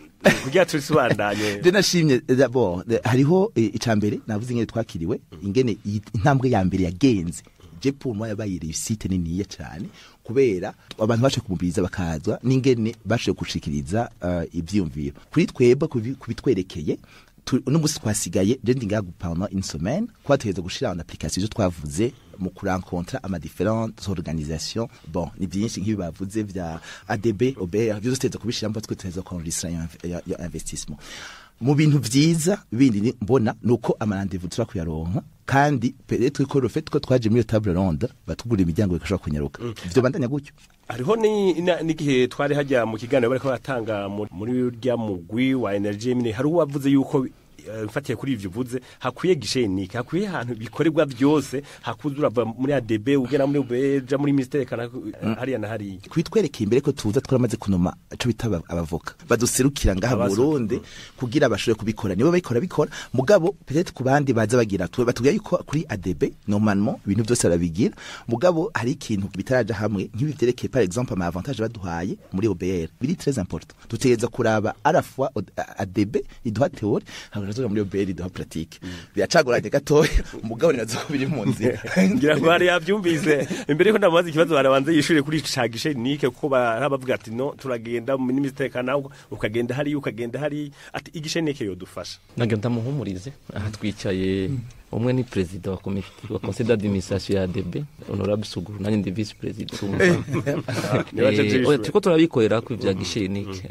kugira turisubandanye. Je nashimye d'abord hariho icambere navuze ingene twakiriwe, ingene iyi intambwe ya mbere yagenze. Je pour moi yabaye réussite niniya cyane kubera abantu bashe kumubiriza bakazwa n'ingene bashe gushikiriza ivyiyumviro kuri twebwe kubitwerekeye. Uno musi twasigaye, je ndi ngaha pendant une semaine kwa tuheza gushira en application ivyo twavuze mu kurencontra ama différentes organisations. Bon, ni byinshi nk'ibi bavuze vya ADB, OBR, vyose tuheza kubishiramo parce que tuheza kuenregistrer yo investissement. Mu bintu vyiza bindi mbona nuko ama rendez-vous tuba kuyaronka, kandi peut-être ko le fait ko twaje muri iyo table ronde batugura imiryango ikashobora kunyaruka. Ivyo bandanya gutyo. Hariho n'igihe twari hajya mu kiganiro bariko batanga muri urya mugwi wa energy mine, hari uwavuze yuko mfatiye kuri ivyo uvuze hakwiye guichet unique, hakwiye ahantu bikorerwa byose, hakuzura urava muri ADB ugera muri ubeja muri ministère kana hariya na hariya. Kwitwerekeye imbere ko tuza twaramaze kunoma ico bita abavoka baduserukira ngaha mu Burundi kugira bashobore kubikora, nibo babikora bikora. Mugabo peut-être ku bandi baza bagira batubwira yuko kuri ADB normalement ibintu byose barabigira, mugabo hari ikintu bitaraja hamwe nk'ibi vyerekeye par exemple ama avantage baduhaye muri OBR biri très important. Dutegereza kuraba à la fois ADB iduha théorie, hakaza muri OBR iduha pratique. Biracagoranye gatoya, mugabo ninazo biri mu nzira. Ngira ngo hari yabyumvise. Imbere yuko ndamubaza ikibazo, barabanze yishure kuri ca guichet unique, kuko barabavuga ati no turagenda mu ministère kana ukagenda hariya, ukagenda hariya, ati iguichet unique yodufasha. Nagira ndamuhumurize. Aha twicaye, umwe ni perezida wa komite wa conseil d'administration ya ADB, honorable Suguru, nanjye ndi vice président. Niba aje Oya, turiko turabikorera ku vya guichet unique.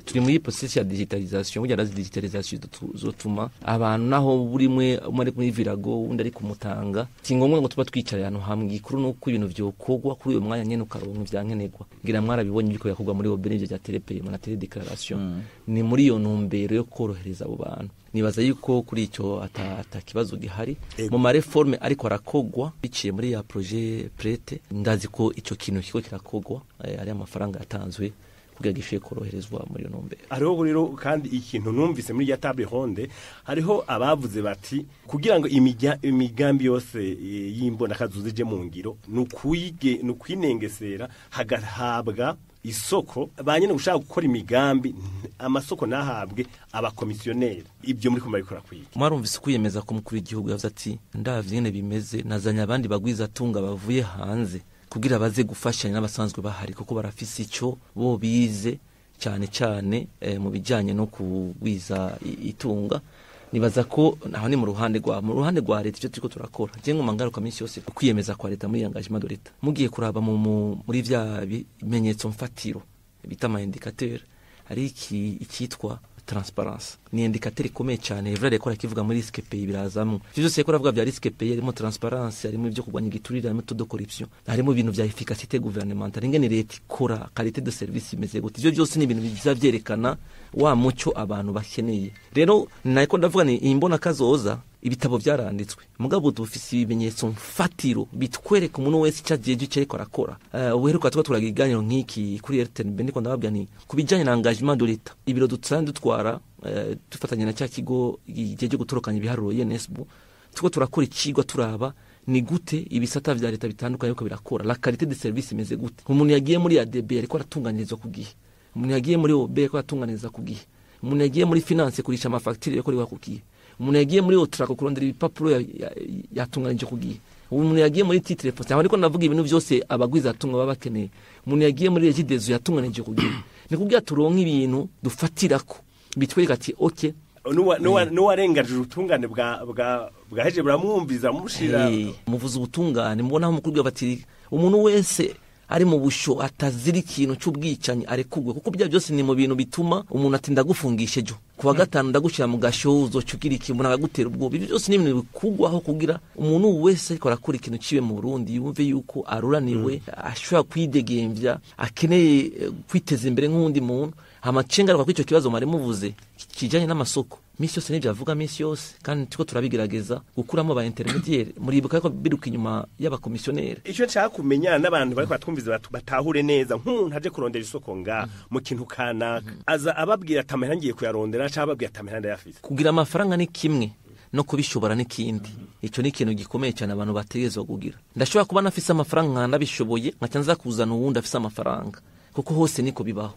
Turi muri processus ya digitalisation. Burya nazi digitalisation zotuma abantu naho buri mwe umwe ari muri Virago, undi ari kumutanga, si ngombwa ngo tuba twicaye ahantu hamwe. Igikuru nuko ibintu vyokorwa kuri uyo mwanya nyene, ukaronka ivyankenerwa. Ngira mwarabibonye biriko birakorwa muri OBR, ivyo vya télépaiement na télédéclaration. Ni muri iyo ntumbero yo korohereza abo bantu. Nibaza yuko kuri icyo ata kibazo gihari mu ma réformes ariko arakogwa biciye muri ya projet PRET. Ndazi ko ico kintu kiko kirakogwa, ari amafaranga yatanzwe kugira gishoboye koroherezwa muri iyo ntumbero. Hariho rero kandi ikintu numvise muri ya table ronde, hariho abavuze bati kugira ngo imigambi yose y'imbonakazoza ije mu ngiro ni ukwinengesera hagahabwa isoko ba nyene gushaka gukora imigambi, amasoko nahabwe abakomisiyoneri. Ibyo muri kumabikora kwiga? Mwarumvise kwiyemeza ko umukuru w'igihugu yavuze ati ndavye ingene bimeze, nazanye abandi bagwiza tunga bavuye hanze kugira baze gufashanya n'abasanzwe bahari, kuko barafise ico bo bize cyane cyane mu bijyanye no kugwiza itunga. Nibaza ko aho ni mu ruhande rwa leta. Icyo turiko turakora, je ngoma ngaruka minsi yose kwiyemeza kwa leta muri engagement de l'État. Mugiye kuraba muri vya bimenyetso mfatiro bita ama indicateur, hari iki icyitwa transparence, ni indicateur ikomeye cyane. Evra reko arakivuga muri risque pays, birazamwo ivyo byose. Reko aravuga bya risque pays, harimo transparence, harimo ibyo kurwanya igiturire, harimo taux de corruption, harimo ibintu vya efficacité gouvernementale, ingene leta ikora, qualité de service imeze gute. Ivyo byose ni ibintu biza vyerekana wa muco abantu bakeneye. Rero nako ndavuga ni imbona kazoza. Ibitabo byaranditswe, mugabo dufise ibimenyetso mfatiro bitwereka umuntu wese icyo agiye icyo ariko arakora. Ubuheruka tuba turagira ikiganiro nk'iki kuri RTNB, ndiko ndababwira nti ku bijyanye na engagement de l'État, ibiro dusanzwe dutwara dufatanya na cya kigo gihe cyo gutorokanya ibiharuro INSB, tuko turakora ikigwa turaba ni gute ibisata vya leta bitandukanye uko birakora, la qualité de service imeze gute. Umuntu yagiye muri ADB ariko aratunganirizwa ku gihe, umuntu yagiye muri OB ariko aratunganiriza ku gihe, umuntu yagiye muri finance kurisha amafagitire yakorewe ku gihe, umuntu yagiye muri OTRACO kurondera ibipapuro yatunganije ku gihe, umuntu yagiye muri titre foncier, aho ariko ndavuga ibintu byose abagwiza atunga baba bakeneye, umuntu yagiye muri Regideso yatunganije ku gihe. Ni kugira turonke ibintu dufatirako bitwereka ati ok. N'uwarengaje ubutungane bwaheje buramwumviza mushira. Muvuze ubutungane, mubona aho mukuru bati umuntu wese ari mu busho atazira ikintu cy'ubwicanyi arekugwe, kuko bya byose ni mu bintu bituma umuntu ati ndagufungisha ejo kuwa gatanu ndagushira mu gasho uzocugira iki, umuntu akagutera ubwoba. Ibyo byose ni ibintu bikugwaho kugira umuntu wese ariko arakora ikintu ciwe mu Burundi yumve yuko aruraniwe, ashobora kwidegemvya, akeneye kwiteza imbere nk'undi muntu. Amacenga kwa ico kibazo mwari muvuze kijanye n'amasoko, misi yose nivyo avuga misi yose, kandi tuko turabigerageza gukuramo ba intermediaire. Muribuka ko biruka inyuma y'abakomissionnaire. Ico nshaka kumenya n'abantu bariko batwumviza batahure neza, nk'umuntu aje kurondera isoko nga mu kintu kanaka, aza ababwira ati amahera ngiye kuyarondera, canke ababwira ati amahera ndayafise. Kugira amafaranga ni kimwe, no kubishobora ni kindi. Ico ni ikintu gikomeye cyane abantu bategerezwa kugira. Ndashobora kuba nafise amafaranga ndabishoboye, nkaca nza kuzana uwundi afise amafaranga, kuko hose niko bibaho.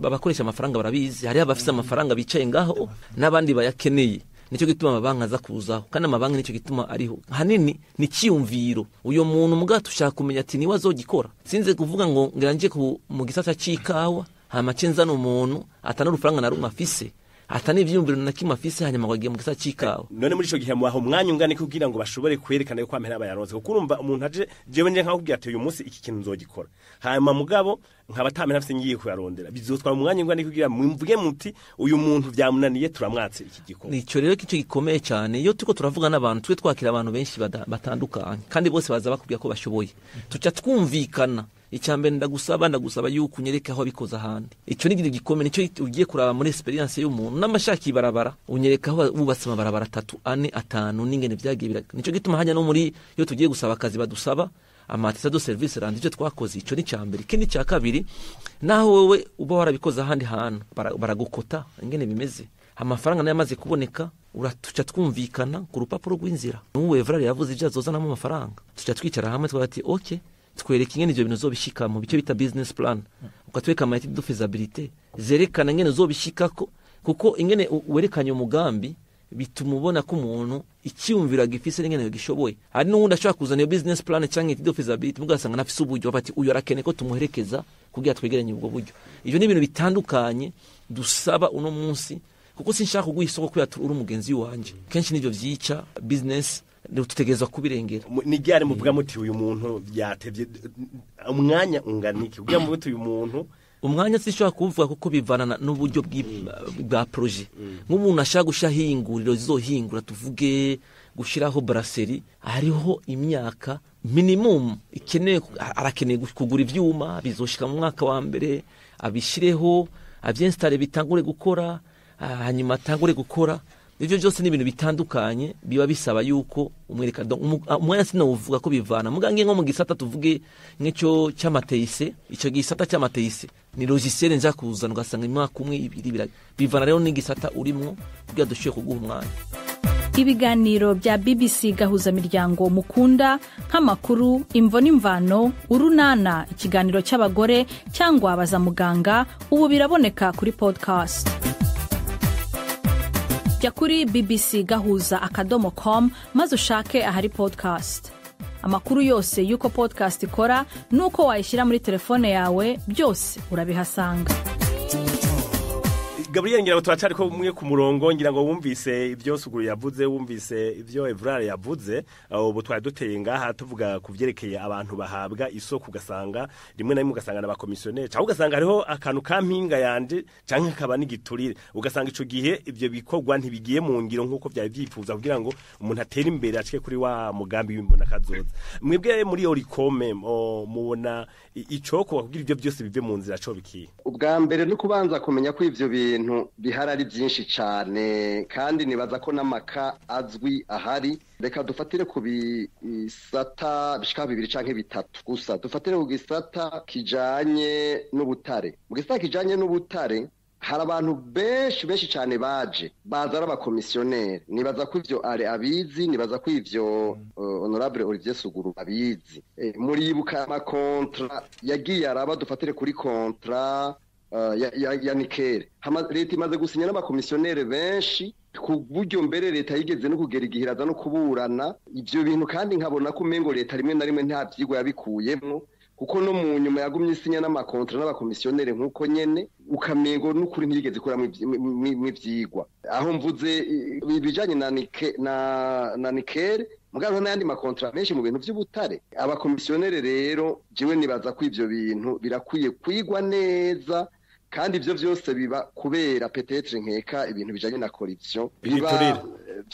Abakoresha amafaranga barabizi, hari abafise amafaranga bicaye ngaho n'abandi bayakeneye. Nico gituma amabanki aza kuzaho, kandi amabanki nico gituma ariho hanini ni ciyumviro uyo muntu mugato ushaka kumenya ati niwe azogikora. Sinze kuvuga ngo ngira nje mu gisata c'ikawa hama cenza n'umuntu atana urufaranga na rumwe afise, atana ivyiyumviro na kimwe afise, hanyuma ngo agiye mu gisata c'ikawa. None muri ico gihe mubaha umwanya ungana kugira ngo bashobore kwerekana yuko amahera bayaronse, kuko urumva umuntu aje jewe nje nkakubwira ati uyu munsi iki kintu nzogikora, hanyuma mugabo nkaba atamahera afise ngiye kuyarondera, bizotwara umwanya ungana kugira mvuge muti uyu muntu vyamunaniye turamwatse iki gikorwa. Nico rero kico gikomeye cyane iyo turiko turavuga n'abantu, twe twakira abantu benshi batandukanye, kandi bose baza bakubwira ko bashoboye, tuca twumvikana. Icambere ndagusaba yuko unyereka aho bikoza ahandi. Ico ni gikomeye, nico ugiye kuraba muri experience y'umuntu n'amashaki barabara, unyereka aho bubatse amabarabara 3 4 5 n'ingene vyagiye biraga. Nico gituma hanya no muri iyo tugiye gusaba akazi badusaba amatisa do service randi, icyo twakoze ico ni cambere. Ikindi ca kabiri, naho wewe uba warabikoza ahandi hantu baragukota ingene bimeze, amafaranga nayo amaze kuboneka uratuca twumvikana ku rupapuro rw'inzira. N'uwe Evrard yavuze ivyo azozanamo amafaranga, tuca twicara hamwe twati okay, twereka ingene ivyo bintu uzobishika mu bice bita business plan, ukatwereka ama étude de faisabilité zerekana ingene uzobishikako, kuko ingene werekanye umugambi bituma ubona ko umuntu icyumvira gifise n'ingene gishoboye. Hari n'uwundi ashobora kuzana iyo business plan canke étude de faisabilité mugasanga nafise uburyo, bati uyu arakene ko tumuherekeza kugira twegeranye ubwo buryo. Ivyo ni ibintu bitandukanye dusaba uno munsi, kuko sinshaka kuguha isoko kubera uri umugenzi wanje. Kenshi nivyo vyica business, tutegerezwa kubirengera. Ni ryari muvuga muti uyu muntu byatevye umwanya ungana iki kugira muti uyu muntu? Umwanya sinshobora kuvuga kuko bivana n'uburyo bwa projet. Nk'umuntu ashaka gushahinguriro zizohingura, tuvuge gushiraho brasserie, hariho imyaka minimum ikeneye, arakeneye kugura ivyuma bizoshika mu mwaka wa mbere, abishireho avyinstalle bitangure gukora, hanyuma atangure gukora. Ivyo byose ni ibintu bitandukanye biba bisaba yuko umwereka. Umwanya sinovuga ko bivana mugange nko mu gisata tuvuge nk'icyo cy'amateyise, ico gisata cy'amateyise ni logiciel nza kuzana ugasanga imwaka umwe ibiri, bivana rero n'igisata urimwo kugira dushoboye kuguha umwanya. Ibiganiro bya BBC gahuza miryango mukunda nk'amakuru, imvo n'imvano, urunana, ikiganiro cy'abagore cyangwa abaza muganga, ubu biraboneka kuri podcast. Jya kuri bbcgahuza.com maze ushake ahari podcast. Amakuru yose y'uko podcast ikora n'uko wayishyira muri telefone yawe byose urabihasanga. Gabriel, ngira ngo turacari ko mwe ku murongo, ngira ngo wumvise ibyo Suguru yavuze, wumvise ibyo Evrard yavuze. Ubu twari duteye ngaha tuvuga kuvyerekeye abantu bahabwa isoko, ugasanga rimwe na rimwe ugasanga n'abakomissionnaire, cyangwa ugasanga hariho akantu ka mpinga yanje canke kaba n'igiturire, ugasanga ico gihe ivyo bikorwa ntibigiye mu ngiro nkuko vyari vyifuza kugira ngo umuntu atere imbere acike kuri wa mugambi w'imbona kazoza. Mwebwe muri Orikome mubona icoko kugira ivyo byose bive mu nzira co bikiye? Ubwa mbere no kubanza kumenya ko ivyo bintu bihari ari byinshi cyane, kandi nibaza ko n'amaka azwi ahari. Reka dufatire ku bisata bishika 2 canke 3 gusa. Dufatire ku gisata kijanye n'ubutare. Mu gisata kijanye n'ubutare hari abantu benshi benshi cyane baje baza ari abakomisiyoneri. Nibaza ko ivyo ari abizi, nibaza ko ivyo honorable Olivier Suguru abizi. Muribuka amakontra yagiye araba, dufatire kuri kontra ya Nikere. Leta imaze gusinya n'abakomisiyoneri benshi ku buryo mbere leta yigeze no kugera igihiraza no kuburana ivyo bintu, kandi nkabona ko umengo leta rimwe na rimwe nta vyigwa yabikuyemwo. Kuko no mu nyuma yagumye isinya n'amakontra n'abakomisiyoneri nk'uko nyene, ukamengo n'ukuri ntiyigeze ikuramwo ivyigwa. Aho mvuze ibijanye na nickel, mugabo n'ayandi makontra menshi mu bintu vy'ubutare. Abakomisiyoneri rero jewe nibaza ko ivyo bintu birakwiye kwigwa neza, kandi ivyo vyose biba kubera peut-être nkeka ibintu bijanye na corruption biba Ibiturire.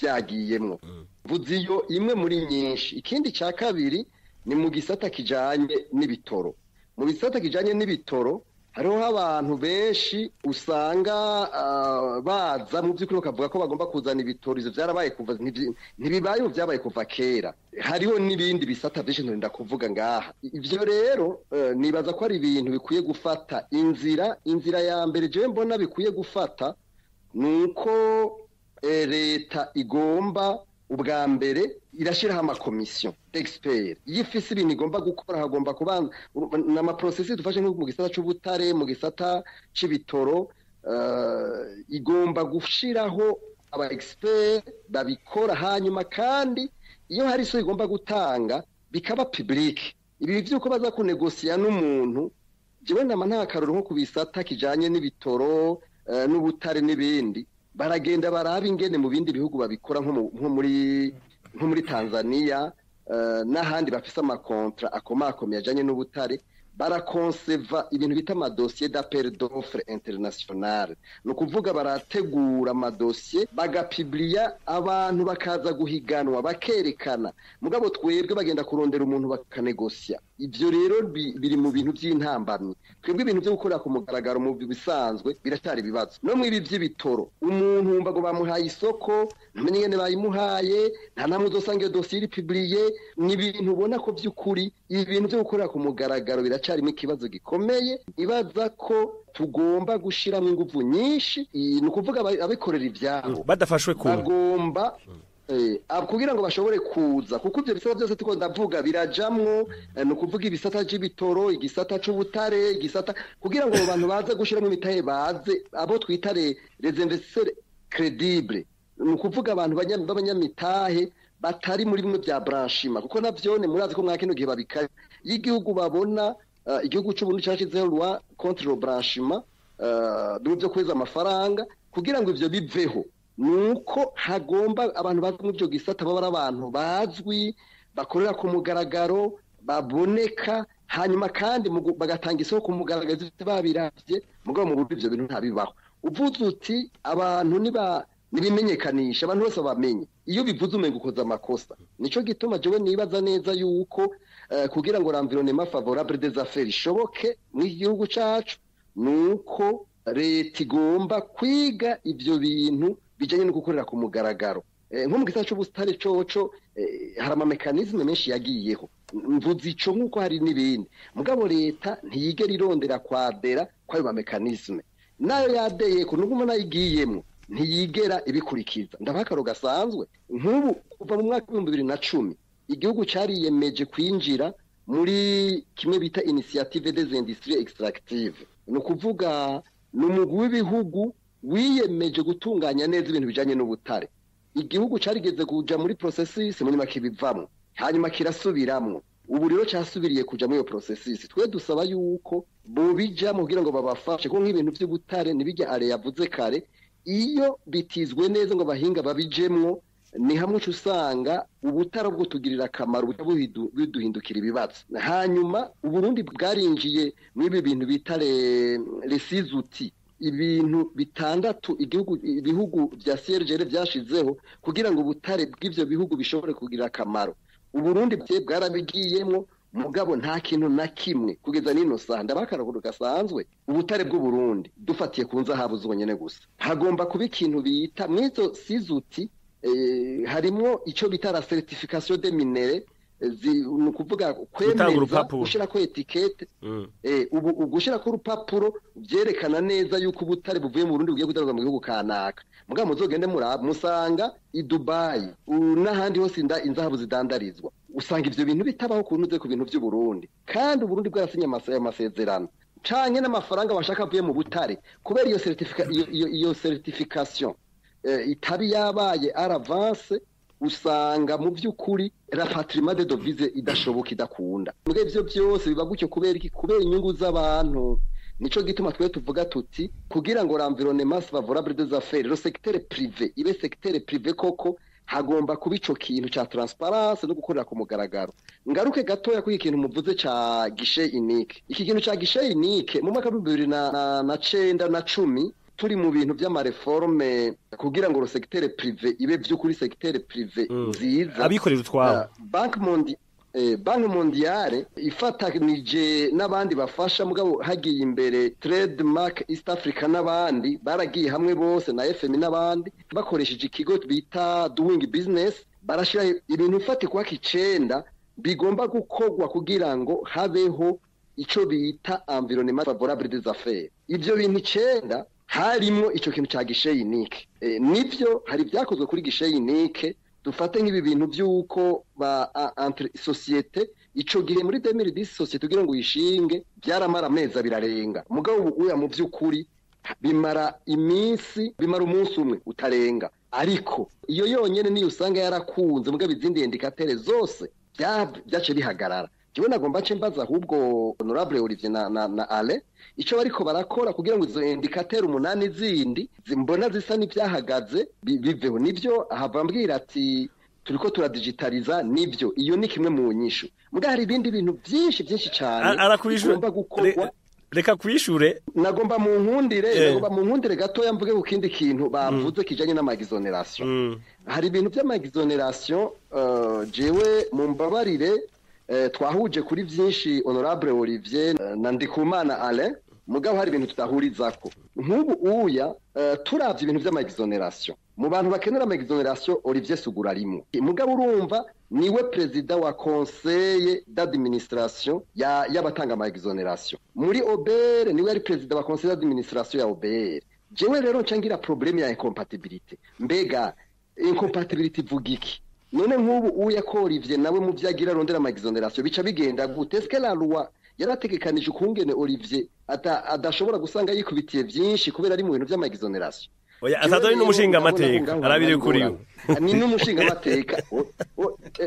Vyagiyemwo. Mvuze iyo imwe muri nyinshi. Ikindi ca kabiri ni mu gisata kijanye n'ibitoro. Mu gisata kijanye n'ibitoro hariho abantu benshi usanga baza mu by'ukuri bakavuga ko bagomba kuzana ibitoro. Ivyo vyarabaye kuva, ntibibaye ubu, vyabaye kuva kera. Hariho n'ibindi bisata vyinshi ntorinda kuvuga ngaha. Ivyo rero nibaza ko ari ibintu bikwiye gufata inzira. Inzira ya mbere jewe mbona bikwiye gufata ni uko leta igomba ubwa mbere irashyiraho amakomisiyo d'experts. Iyo ifise ibintu igomba gukora, hagomba kubanza n'amaprocessus. Dufashe nko mu gisata c'ubutare, mu gisata c'ibitoro, igomba gushiraho aba experts babikora. Hanyuma kandi iyo hari iso igomba gutanga, bikaba public. Ibi vy'uko baza kunegosiya n'umuntu, jewe nama nta karoro nko ku bisata kijanye n'ibitoro, n'ubutare n'ibindi, baragenda baraba ingene mu bindi bihugu babikora, nko muri Tanzania n'ahandi bafise amakontra akomakomeye ajanye n'ubutare. Barakonseva ibintu bita amadosiye d'appel d'offre international. Ni ukuvuga barategura amadosiye, bagapibliya, abantu bakaza guhiganwa, bakerekana. Mugabo twebwe bagenda kurondera umuntu bakanegosya. Ivyo rero biri mu bintu by'intambamyi. Twebwe ibintu byo gukorera ku mugaragaro mu bisanzwe biracyari ibibazo. No mu ibi by'ibitoro, umuntu wumva ngo bamuhaye isoko, ntumenye ingene bayimuhaye, nta namwe uzosanga iyo dosiye iri publiée. Ni ibintu ubona ko by'ukuri ibintu byo gukorera ku mugaragaro biracyarimo ikibazo gikomeye. Ibaza ko tugomba gushiramo inguvu nyinshi. Ni ukuvuga abikorera ivyabo badafashwe kumwe bagomba kugira ngo bashobore kuza, kuko ivyo bisata byose tuko ndavuga birajamwo, ni ukuvuga ibisata c'ibitoro, igisata c'ubutare, igisata, kugira ngo abo bantu baze gushiramo imitahe, baze abo twita les investisseurs crédibles, ni ukuvuga abantu b'abanyamitahe batari muri bimwe bya blanchiment, kuko navyone murazi ko mwa kino gihe babikaya. Iyo igihugu babona, igihugu c'Uburundi cashizeho loi contre le blanchiment, bimwe vyo kweza amafaranga, kugira ngo ivyo biveho nuko hagomba abantu bazi muri ivyo gisata baba ari abantu bazwi, bakorera ku mugaragaro, baboneka. Hanyuma kandi bagatanga isoko ku mugaragaro, ivyo babiravye. Mugabo mu buryo ivyo bintu ntabibaho. Uvuze uti abantu niba nibimenyekanisha, abantu bose bamenye, iyo bivuze umenga ukoze amakosa. Nico gituma jewe nibaza neza yuko kugira ngo l'environnement favorable des affaires ishoboke mu gihugu cacu, nuko leta igomba kwiga ivyo bintu bijanye no gukorera ku mugaragaro. Nko mu gisata c'ubutare coco, hari amamécanismes menshi yagiyeho. Mvuze ico nk'uko hari n'ibindi, mugabo leta ntiyigera irondera kwadera kw'ayo mamécanismes. Nayo yadeye ku nubwo nayigiyemwo, ntiyigera ibikurikiza. Ndabaha akaro gasanzwe. Nk'ubu kuva mu mwaka w'2010 igihugu cariyemeje kwinjira muri kimwe bita Initiative des industries extractives. Ni ukuvuga ni umugwi w'ibihugu wiyemeje gutunganya neza ibintu bijanye n'ubutare. Igihugu carigeze kuja muri processus, mu nyuma kibivamwo, hanyuma kirasubiramwo. Ubu rero casubiriye kuja muri iyo processus. Twe dusaba yuko bobijamwo kugira ngo babafashe, kuko nk'ibintu vy'ubutare nibijya ale yavuze kare, iyo bitizwe neza ngo abahinga babijemwo, ni hamwe uca usanga ubutare bwo tugirira akamaro buca biduhindukira ibibazo. Hanyuma Uburundi bwarinjiye muri ibi bintu bita les six outils, ibintu bitandatu igihugu, ibihugu vya CIRGL vyashizeho kugira ngo ubutare bw'ivyo bihugu bishobore kugira akamaro. Uburundi bwarabigiyemwo, mugabo nta kintu na kimwe kugeza nino saha. Ndabaha akarorero gasanzwe. Ubutare bw'Uburundi, dufatiye ku nzahabu zonyene gusa, hagomba kuba ikintu bita mwizo six outils, harimwo ico bita la certification des minerais, ni ukuvuga gutanga kwemeza urupapuro. Gushirako étiquette, ubu ugushirako urupapuro vyerekana neza yuko ubutare buvuye mu Burundi bugiye kudandaza mu gihugu kanaka. Mugabo muzogende muraba, musanga i Dubai n'ahandi hose inzahabu zidandarizwa, usanga ivyo bintu bitabaho kunuze ku bintu vy'Uburundi, kandi Uburundi bwarasinye ayo masezerano, canke n'amafaranga bashaka avuye mu butare, kubera iyo certification itabi yabaye à l'avance. Usanga mu by'ukuri rapatriement de devise idashoboka, idakunda. Muri ivyo byose biba gutyo kubera iki? Kubera inyungu z'abantu. Nico gituma twe tuvuga tuti kugira ngo l'environnement favorable des affaires, le secteur privé ibe secteur privé koko, hagomba kuba ico kintu ca transparence no gukorera ku mugaragaro. Ngaruke gatoya kuri ikintu muvuze ca guichet unique. Iki kintu ca guichet unique, mu mwaka wa 2009 na 10, turi mu bintu vy'ama réformes kugira ngo le secteur privé ibe vy'ukuri secteur privé nziza. Abikorera utwabo. Banque mondiale ifatanije n'abandi bafasha, mugabo hagiye imbere Trademark East Africa n'abandi, baragiye hamwe bose na FMI n'abandi, bakoresheje ikigo bita Doing Business, barashira ibintu fatikwa 9 bigomba gukorwa kugira ngo habeho ico bita environnement favorable des affaires. Ivyo bintu 9 harimwo ico kintu ca guichet unique. Nivyo hari byakozwe kuri guichet unique. Dufate nk'ibi bintu by'uko ba entre société, ico gihe muri 2010, société kugira ngo uyishinge byaramara amezi abiri arenga, mugabo ubu uya mu by'ukuri bimara iminsi, bimara umunsi umwe utarenga. Ariko iyo yonyene niyo usanga yarakunze, mugabo izindi indicateurs zose byace bihagarara. Jewe nagomba nce mbaza ahubwo honorable Olivier na Ale ico bariko barakora kugira ngo izo indicateurs 8 zindi zimbona zisa n'ivyahagaze biveho. Nivyo ahava mbwira ati turiko turadigitaliza, nivyo, iyo ni kimwe mu nyishu, mbwa hari ibindi bintu byinshi byinshi cyane Arakwishure. bigomba gukorwa. Reka kwishure. Nagomba mu nkundire, nagomba mu nkundire gatoya mvuge ku kindi kintu bavuze kijanye n'ama exonérations. Hari ibintu by'ama exonérations, jewe mumbabarire, twahuje kuri byinshi honorable Olivier na Ndikumana Alain, mugabo hari ibintu tudahurizako. Nk'ubu uya turavye ibintu vy'ama exonérations, mu bantu bakenera ama exonérations Olivier Sugura arimwo, mugabo urumva niwe président wa conseil d'administration ya y'abatanga ama exonérations muri OBR, niwe ari président wa conseil d'administration ya OBR. Jewe rero nca ngira problème ya incompatibilité. Mbega incompatibilité ivuga iki? None nk'ubu uya ko Olivier nawe mu vyagira arondera ama exonérations, bica bigenda gute? Est-ce que la loi yarategekanije ukungene Olivier adashobora gusanga yikubitiye vyinshi kubera ari mu bintu vy'ama exonérations? Oya, asanzwe ari n'umushinga amateka, arabire kuri we. Ni n'umushinga amateka.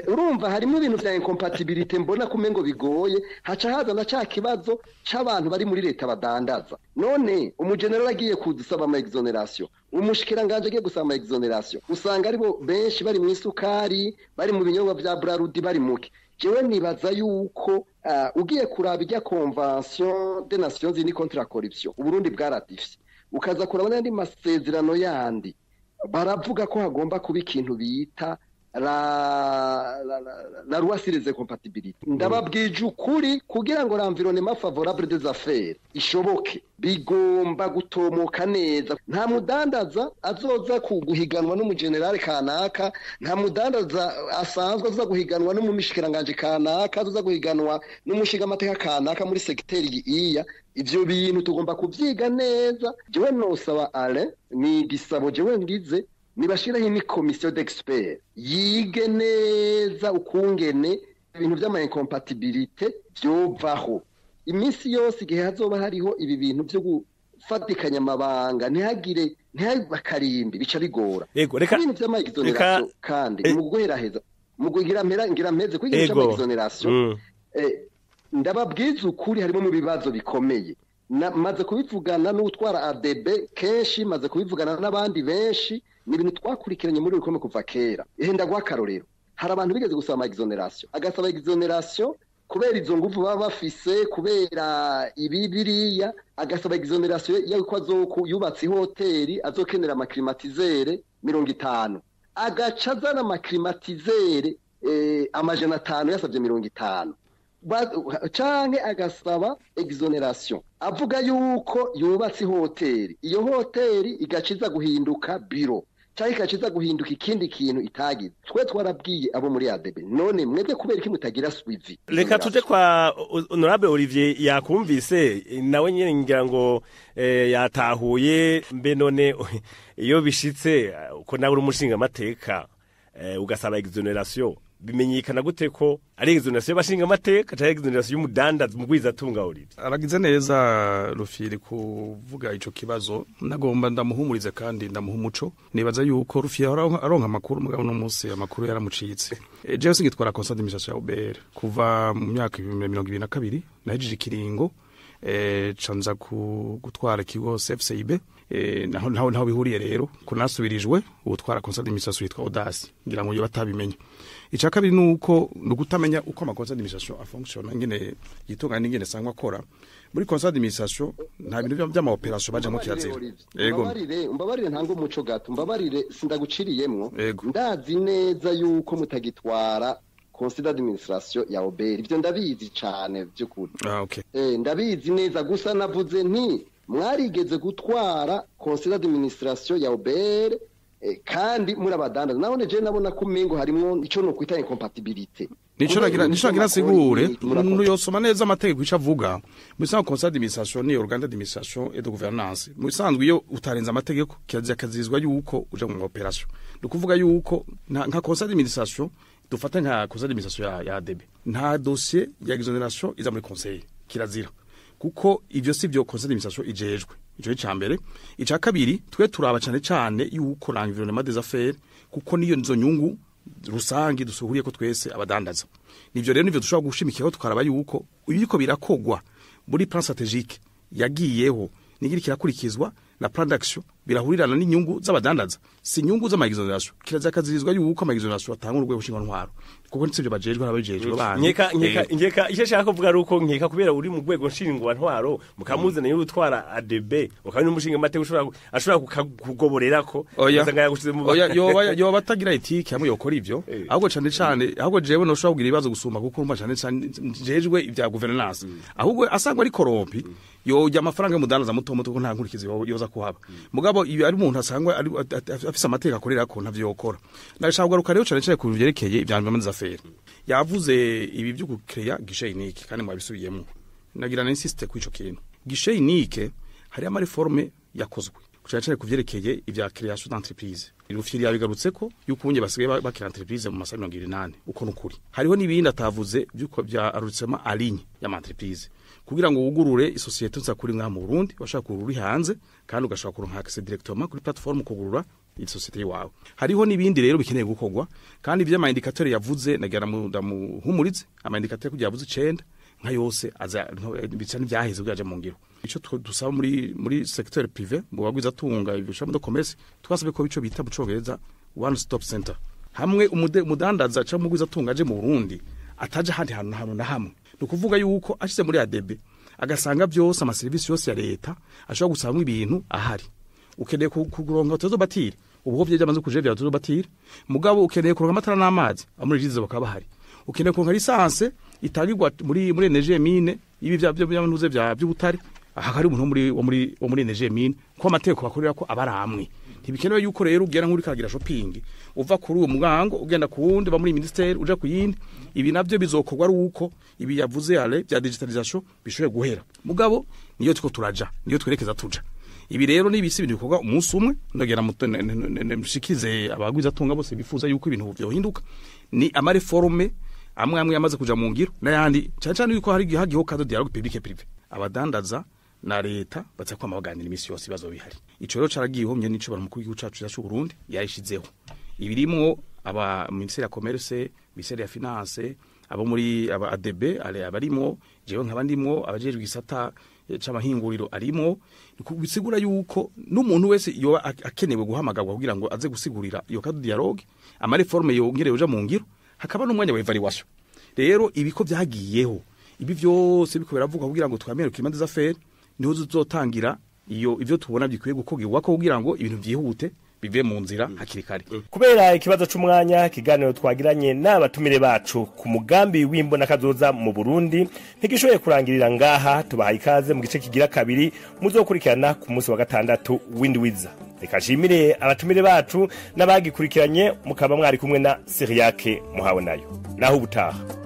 Urumva harimo ibintu vya incompatibilité mbona kumengo bigoye. Haca haza na ca kibazo c'abantu bari muri leta badandaza. None umugeneral agiye kudusaba ama exonérations, umushikiranganje agiye gusaba ama exonérations, usanga aribo benshi bari mu isukari, bari mu binyobwa vya Brarudi, bari muke. Jewe nibaza yuko ugiye kuraba ijya Convention des Nations Unies contre la corruption Uburundi bwaratifye, ukaza kuraba n'andi masezerano yandi, baravuga ko hagomba kuba ikintu bita la loi sur les incompatibilités. Ndababwije ukuri, kugira ngo l'environnement favorable des affaires ishoboke, bigomba gutomoka neza. Nta mudandaza azoza guhiganwa n'umugenerale kanaka, nta mudandaza asanzwe azoza guhiganwa n'umumishikiranganje kanaka, azoza guhiganwa n'umushingamateka kanaka muri secteur iya. Ivyo bintu tugomba kuvyiga neza. Jewe nosaba Alain, ni igisabo jewe ngize, nibashiraho ni commission d'experts yige neza ukungene ibintu vy'ama incompatibilité vyovaho. Iminsi yose igihe hazoba hariho ibi bintu vyo gufatikanya amabanga, ntihagire ntihakarimbi, bica bigora. Yego, reka ibintu vy'ama exonérations kandi mu guheraheza, mu kugira mpera ngira mpeze kuri ibintu vy'ama exonérations, ndababwiza ukuri, harimo mu bibazo bikomeye. Maze kubivugana n'utwara ADB kenshi, maze kubivugana n'abandi benshi, ni ibintu twakurikiranye muri rukombe kuva kera. Ihe ndaguha akarorero: hari abantu bigeze gusaba ama exonérations, agasaba exonération kubera izo nguvu baba bafise, kubera ibi biriya, agasaba exonération yuko azoku yubatse ihoteli azokenera ama climatiseurs 50, agaca azana ama climatiseurs 500 yasabye 50, canke agasaba exonération avuga yuko yubatse ihoteli, iyo hoteli igaciza guhinduka biro canke igaciza guhinduka ikindi kintu itagize. Twe twarabwiye abo muri ADB: none mwebwe kubera iki mutagira suivi? Reka tuje kwa honorable Olivier, yakumvise nawe nyene, ngira ngo yatahuye. Mbe none iyo bishitse ko nawe uri umushinga amateka, ugasaba exonération, Bimenyekana gute ko ari exoneration y'abashinga amateka canke exoneration y'umudandaza mugwizatunga Olivier? Aragize neza Rufyiri kuvuga ico kibazo. Nagomba ndamuhumurize kandi ndamuha umuco. Nibaza yuko Rufyiri aronka amakuru, mugabo no munsi amakuru yaramucitse. Jewe singitwara conseil d'administration ya OBR kuva mu myaka 2022, nahejeje ikiringo, canza gutwara ikigo CFCIB. Naho bihuriye rero ko nasubirijwe ubutwara conseil d'administration yitwa Audace, ngira ngo yo batabimenye. Ica kabiri nuko nugutamenya uko ama conseil d'administration afonctionne, ingene yitunganya n'ingene sangwa akora. Muri conseil d'administration nta bintu by'ama opération bajamo, kirazira. Yego, mbabarire, ntanga umuco gato, mbabarire sindaguciriyemwo. Ndazi neza yuko mutagitwara conseil d'administration ya OBR, ivyo ndabizi cane by'ukuri. Ah, okay. Ndabizi neza, gusa navuze nti mwarigeze gutwara conseil d'administration ya OBR kandi muri abadandaza. Nabone je nabona ko umengo harimwo ico no kwita incompatibilité. Nico nagira sigure umuntu yosoma neza amategeko ico avuga. Mu bisanzwe conseil d'administration ni organe d'administration et de gouvernance. Mu bisanzwe iyo utarenze amategeko, kirazira kazizwa yuko uja mu opération. Ni ukuvuga yuko nka conseil d'administration, dufate nka conseil d'administration ya ADB, nta dossier ya exonération iza muri conseil, kirazira, kuko ivyo si byo conseil d'administration ijejwe. Ico ni icambere. Ica kabiri, twe turaba cane cane yuko l'environnement des affaires, kuko niyo nizo nyungu rusangi dusuhuriye ko twese abadandaza. Nivyo rero nivyo dushobora gushimikiraho, tukaraba yuko ibiriko birakogwa muri plan stratégique yagiyeho nigira kirakurikizwa na plan d'action birahurirana n'inyungu z'abadandaza, si inyungu z'ama exonération. Kirazira kazirizwa yuko ama exonération atanga urwego ntwaro, kuko nsivyo bajejwe, n'abajejwe bandi. Nkeka icyo ashaka kuvuga ari uko nkeka kubera uri mu rwego ntwaro mukamuzana y'utwara ADB, ukaba n'umushinga amateka ushobora ashobora kugoborerako. Oya. Ugasanga yagushize mu Oya, yoba atagira éthique hamwe yokora ivyo. Ahubwo cane cane, ahubwo jewe noshobora kugira ibibazo gusumba, kuko urumva cane cane njejwe ivya gouvernance. Ahubwo asangwa ari corrompu, yojya amafaranga y'umudandaza muto muto, ko nta nkurikizi yoza kuhaba. Mugabo iyo ari umuntu asangwa ari afise amateka akorera ko, ntavyo yokora. Ndashaka kugaruka rero cane cane ku vyerekeye ivya environnement des affaires. Yavuze ibi byo gucréer guichet unique, kandi mwabisubiyemo. Nagira na insiste kuri ico kintu guichet unique. Hari ama réforme yakozwe cyane cyane ku vyerekeye ivya création d'entreprise. Rufyiri yabigarutse ko yuko unye basigaye bakira entreprise mu masaha 28, uko nukuri. Hariho n'ibindi atavuze byuko bya enregistrement en ligne y'ama entreprise, kugira ngo wugurure isosiyete nza kuri nka mu Burundi washaka kugurura uri hanze, kandi ugashobora kuronka accès directement kuri plateforme kugurura isosiyete yawe. Hariho n'ibindi rero bikeneye gukorwa, kandi ivy'ama indicateur yavuze, nagira ndamuhumurize, ama indicateur kugira yavuze 9 nka yose aza bica n'ivyaheze kugira mu ngiro. Ico dusaba muri secteur privé, mu bagwiza tunga ibishambo de commerce, twasabye ko bico bita mu congereza one stop center, hamwe umudandaza cyangwa umugwiza tunga aje mu Burundi ataje ahandi hantu hantu na hamwe. Ni ukuvuga yuko ashize muri ADB agasanga byose, amaserivisi yose ya leta ashobora gusabamwo ibintu ahari. Ukeneye kuronka autorisation bâtir, ubu byo byamaze kuje bya autorisation bâtir. Mugabo ukeneye kuronka amatara n'amazi, amuri REGIDESO bakaba bahari. Ukeneye kuronka licence itangirwa muri Énergie Mines, ibi bya byo byanuze bya by'ubutare, aha hari umuntu wo muri Énergie Mines, ko amategeko bakorera ko abaramwe. Ntibikenewe yuko rero ugera nk'uri karagira shopping, uva kuri uwo mugango ugenda ku wundi, ba muri ministère uja ku yindi. Ibi navyo bizokorwa ari uko ibi yavuze ale bya digitalisation bishoboye guhera. Mugabo niyo tuko turaja, niyo twerekeza tuja. Ibi rero ni ibisi ibintu bikorwa umunsi umwe. Ndagera mushikize abagwiza tunga bose bifuza yuko ibintu byohinduka, ni ama réforme amwe amwe yamaze kuja mu ngiro n'ayandi, cyane cyane yuko hari hagiho cadre dialogue public privé, abadandaza na leta baza kwama baganira imisi yose ibibazo bihari. Ico rero caragiye homye n'ico bara mukuru w'igihugu cacu cyacu Burundi yayishizeho, ibirimwo aba ministère ya commerce, ministère ya finance, abo muri aba ADB ale abarimo, jewe nkaba ndimwo, abajejwe igisata c'amahinguriro arimo. Bisigura yuko n'umuntu wese yoba akenewe guhamagarwa kugira ngo aze gusigurira iyo cadre dialogue, ama réforme yongere yoja mu ngiro, hakaba n'umwanya wa évaluation. Rero ibiko byagiyeho, ibi byose biko biravuga kugira ngo twamere climat des affaires, niho tuzotangira iyo ivyo tubona bikwiye gukogerwa ko kugira ngo ibintu vyihute bive mu nzira hakiri kare. Kubera ikibazo c'umwanya, ikiganiro twagiranye n'abatumire bacu ku mugambi w'imbona kazoza mu Burundi ntigishoboye kurangirira ngaha. Tubahaye ikaze mu gice kigira kabiri muzokurikirana ku munsi wa gatandatu w'indwiza. Reka nshimire abatumire bacu n'abagikurikiranye, mukaba mwari kumwe na Siriyake Muhawe nayo. Naho ubutaha.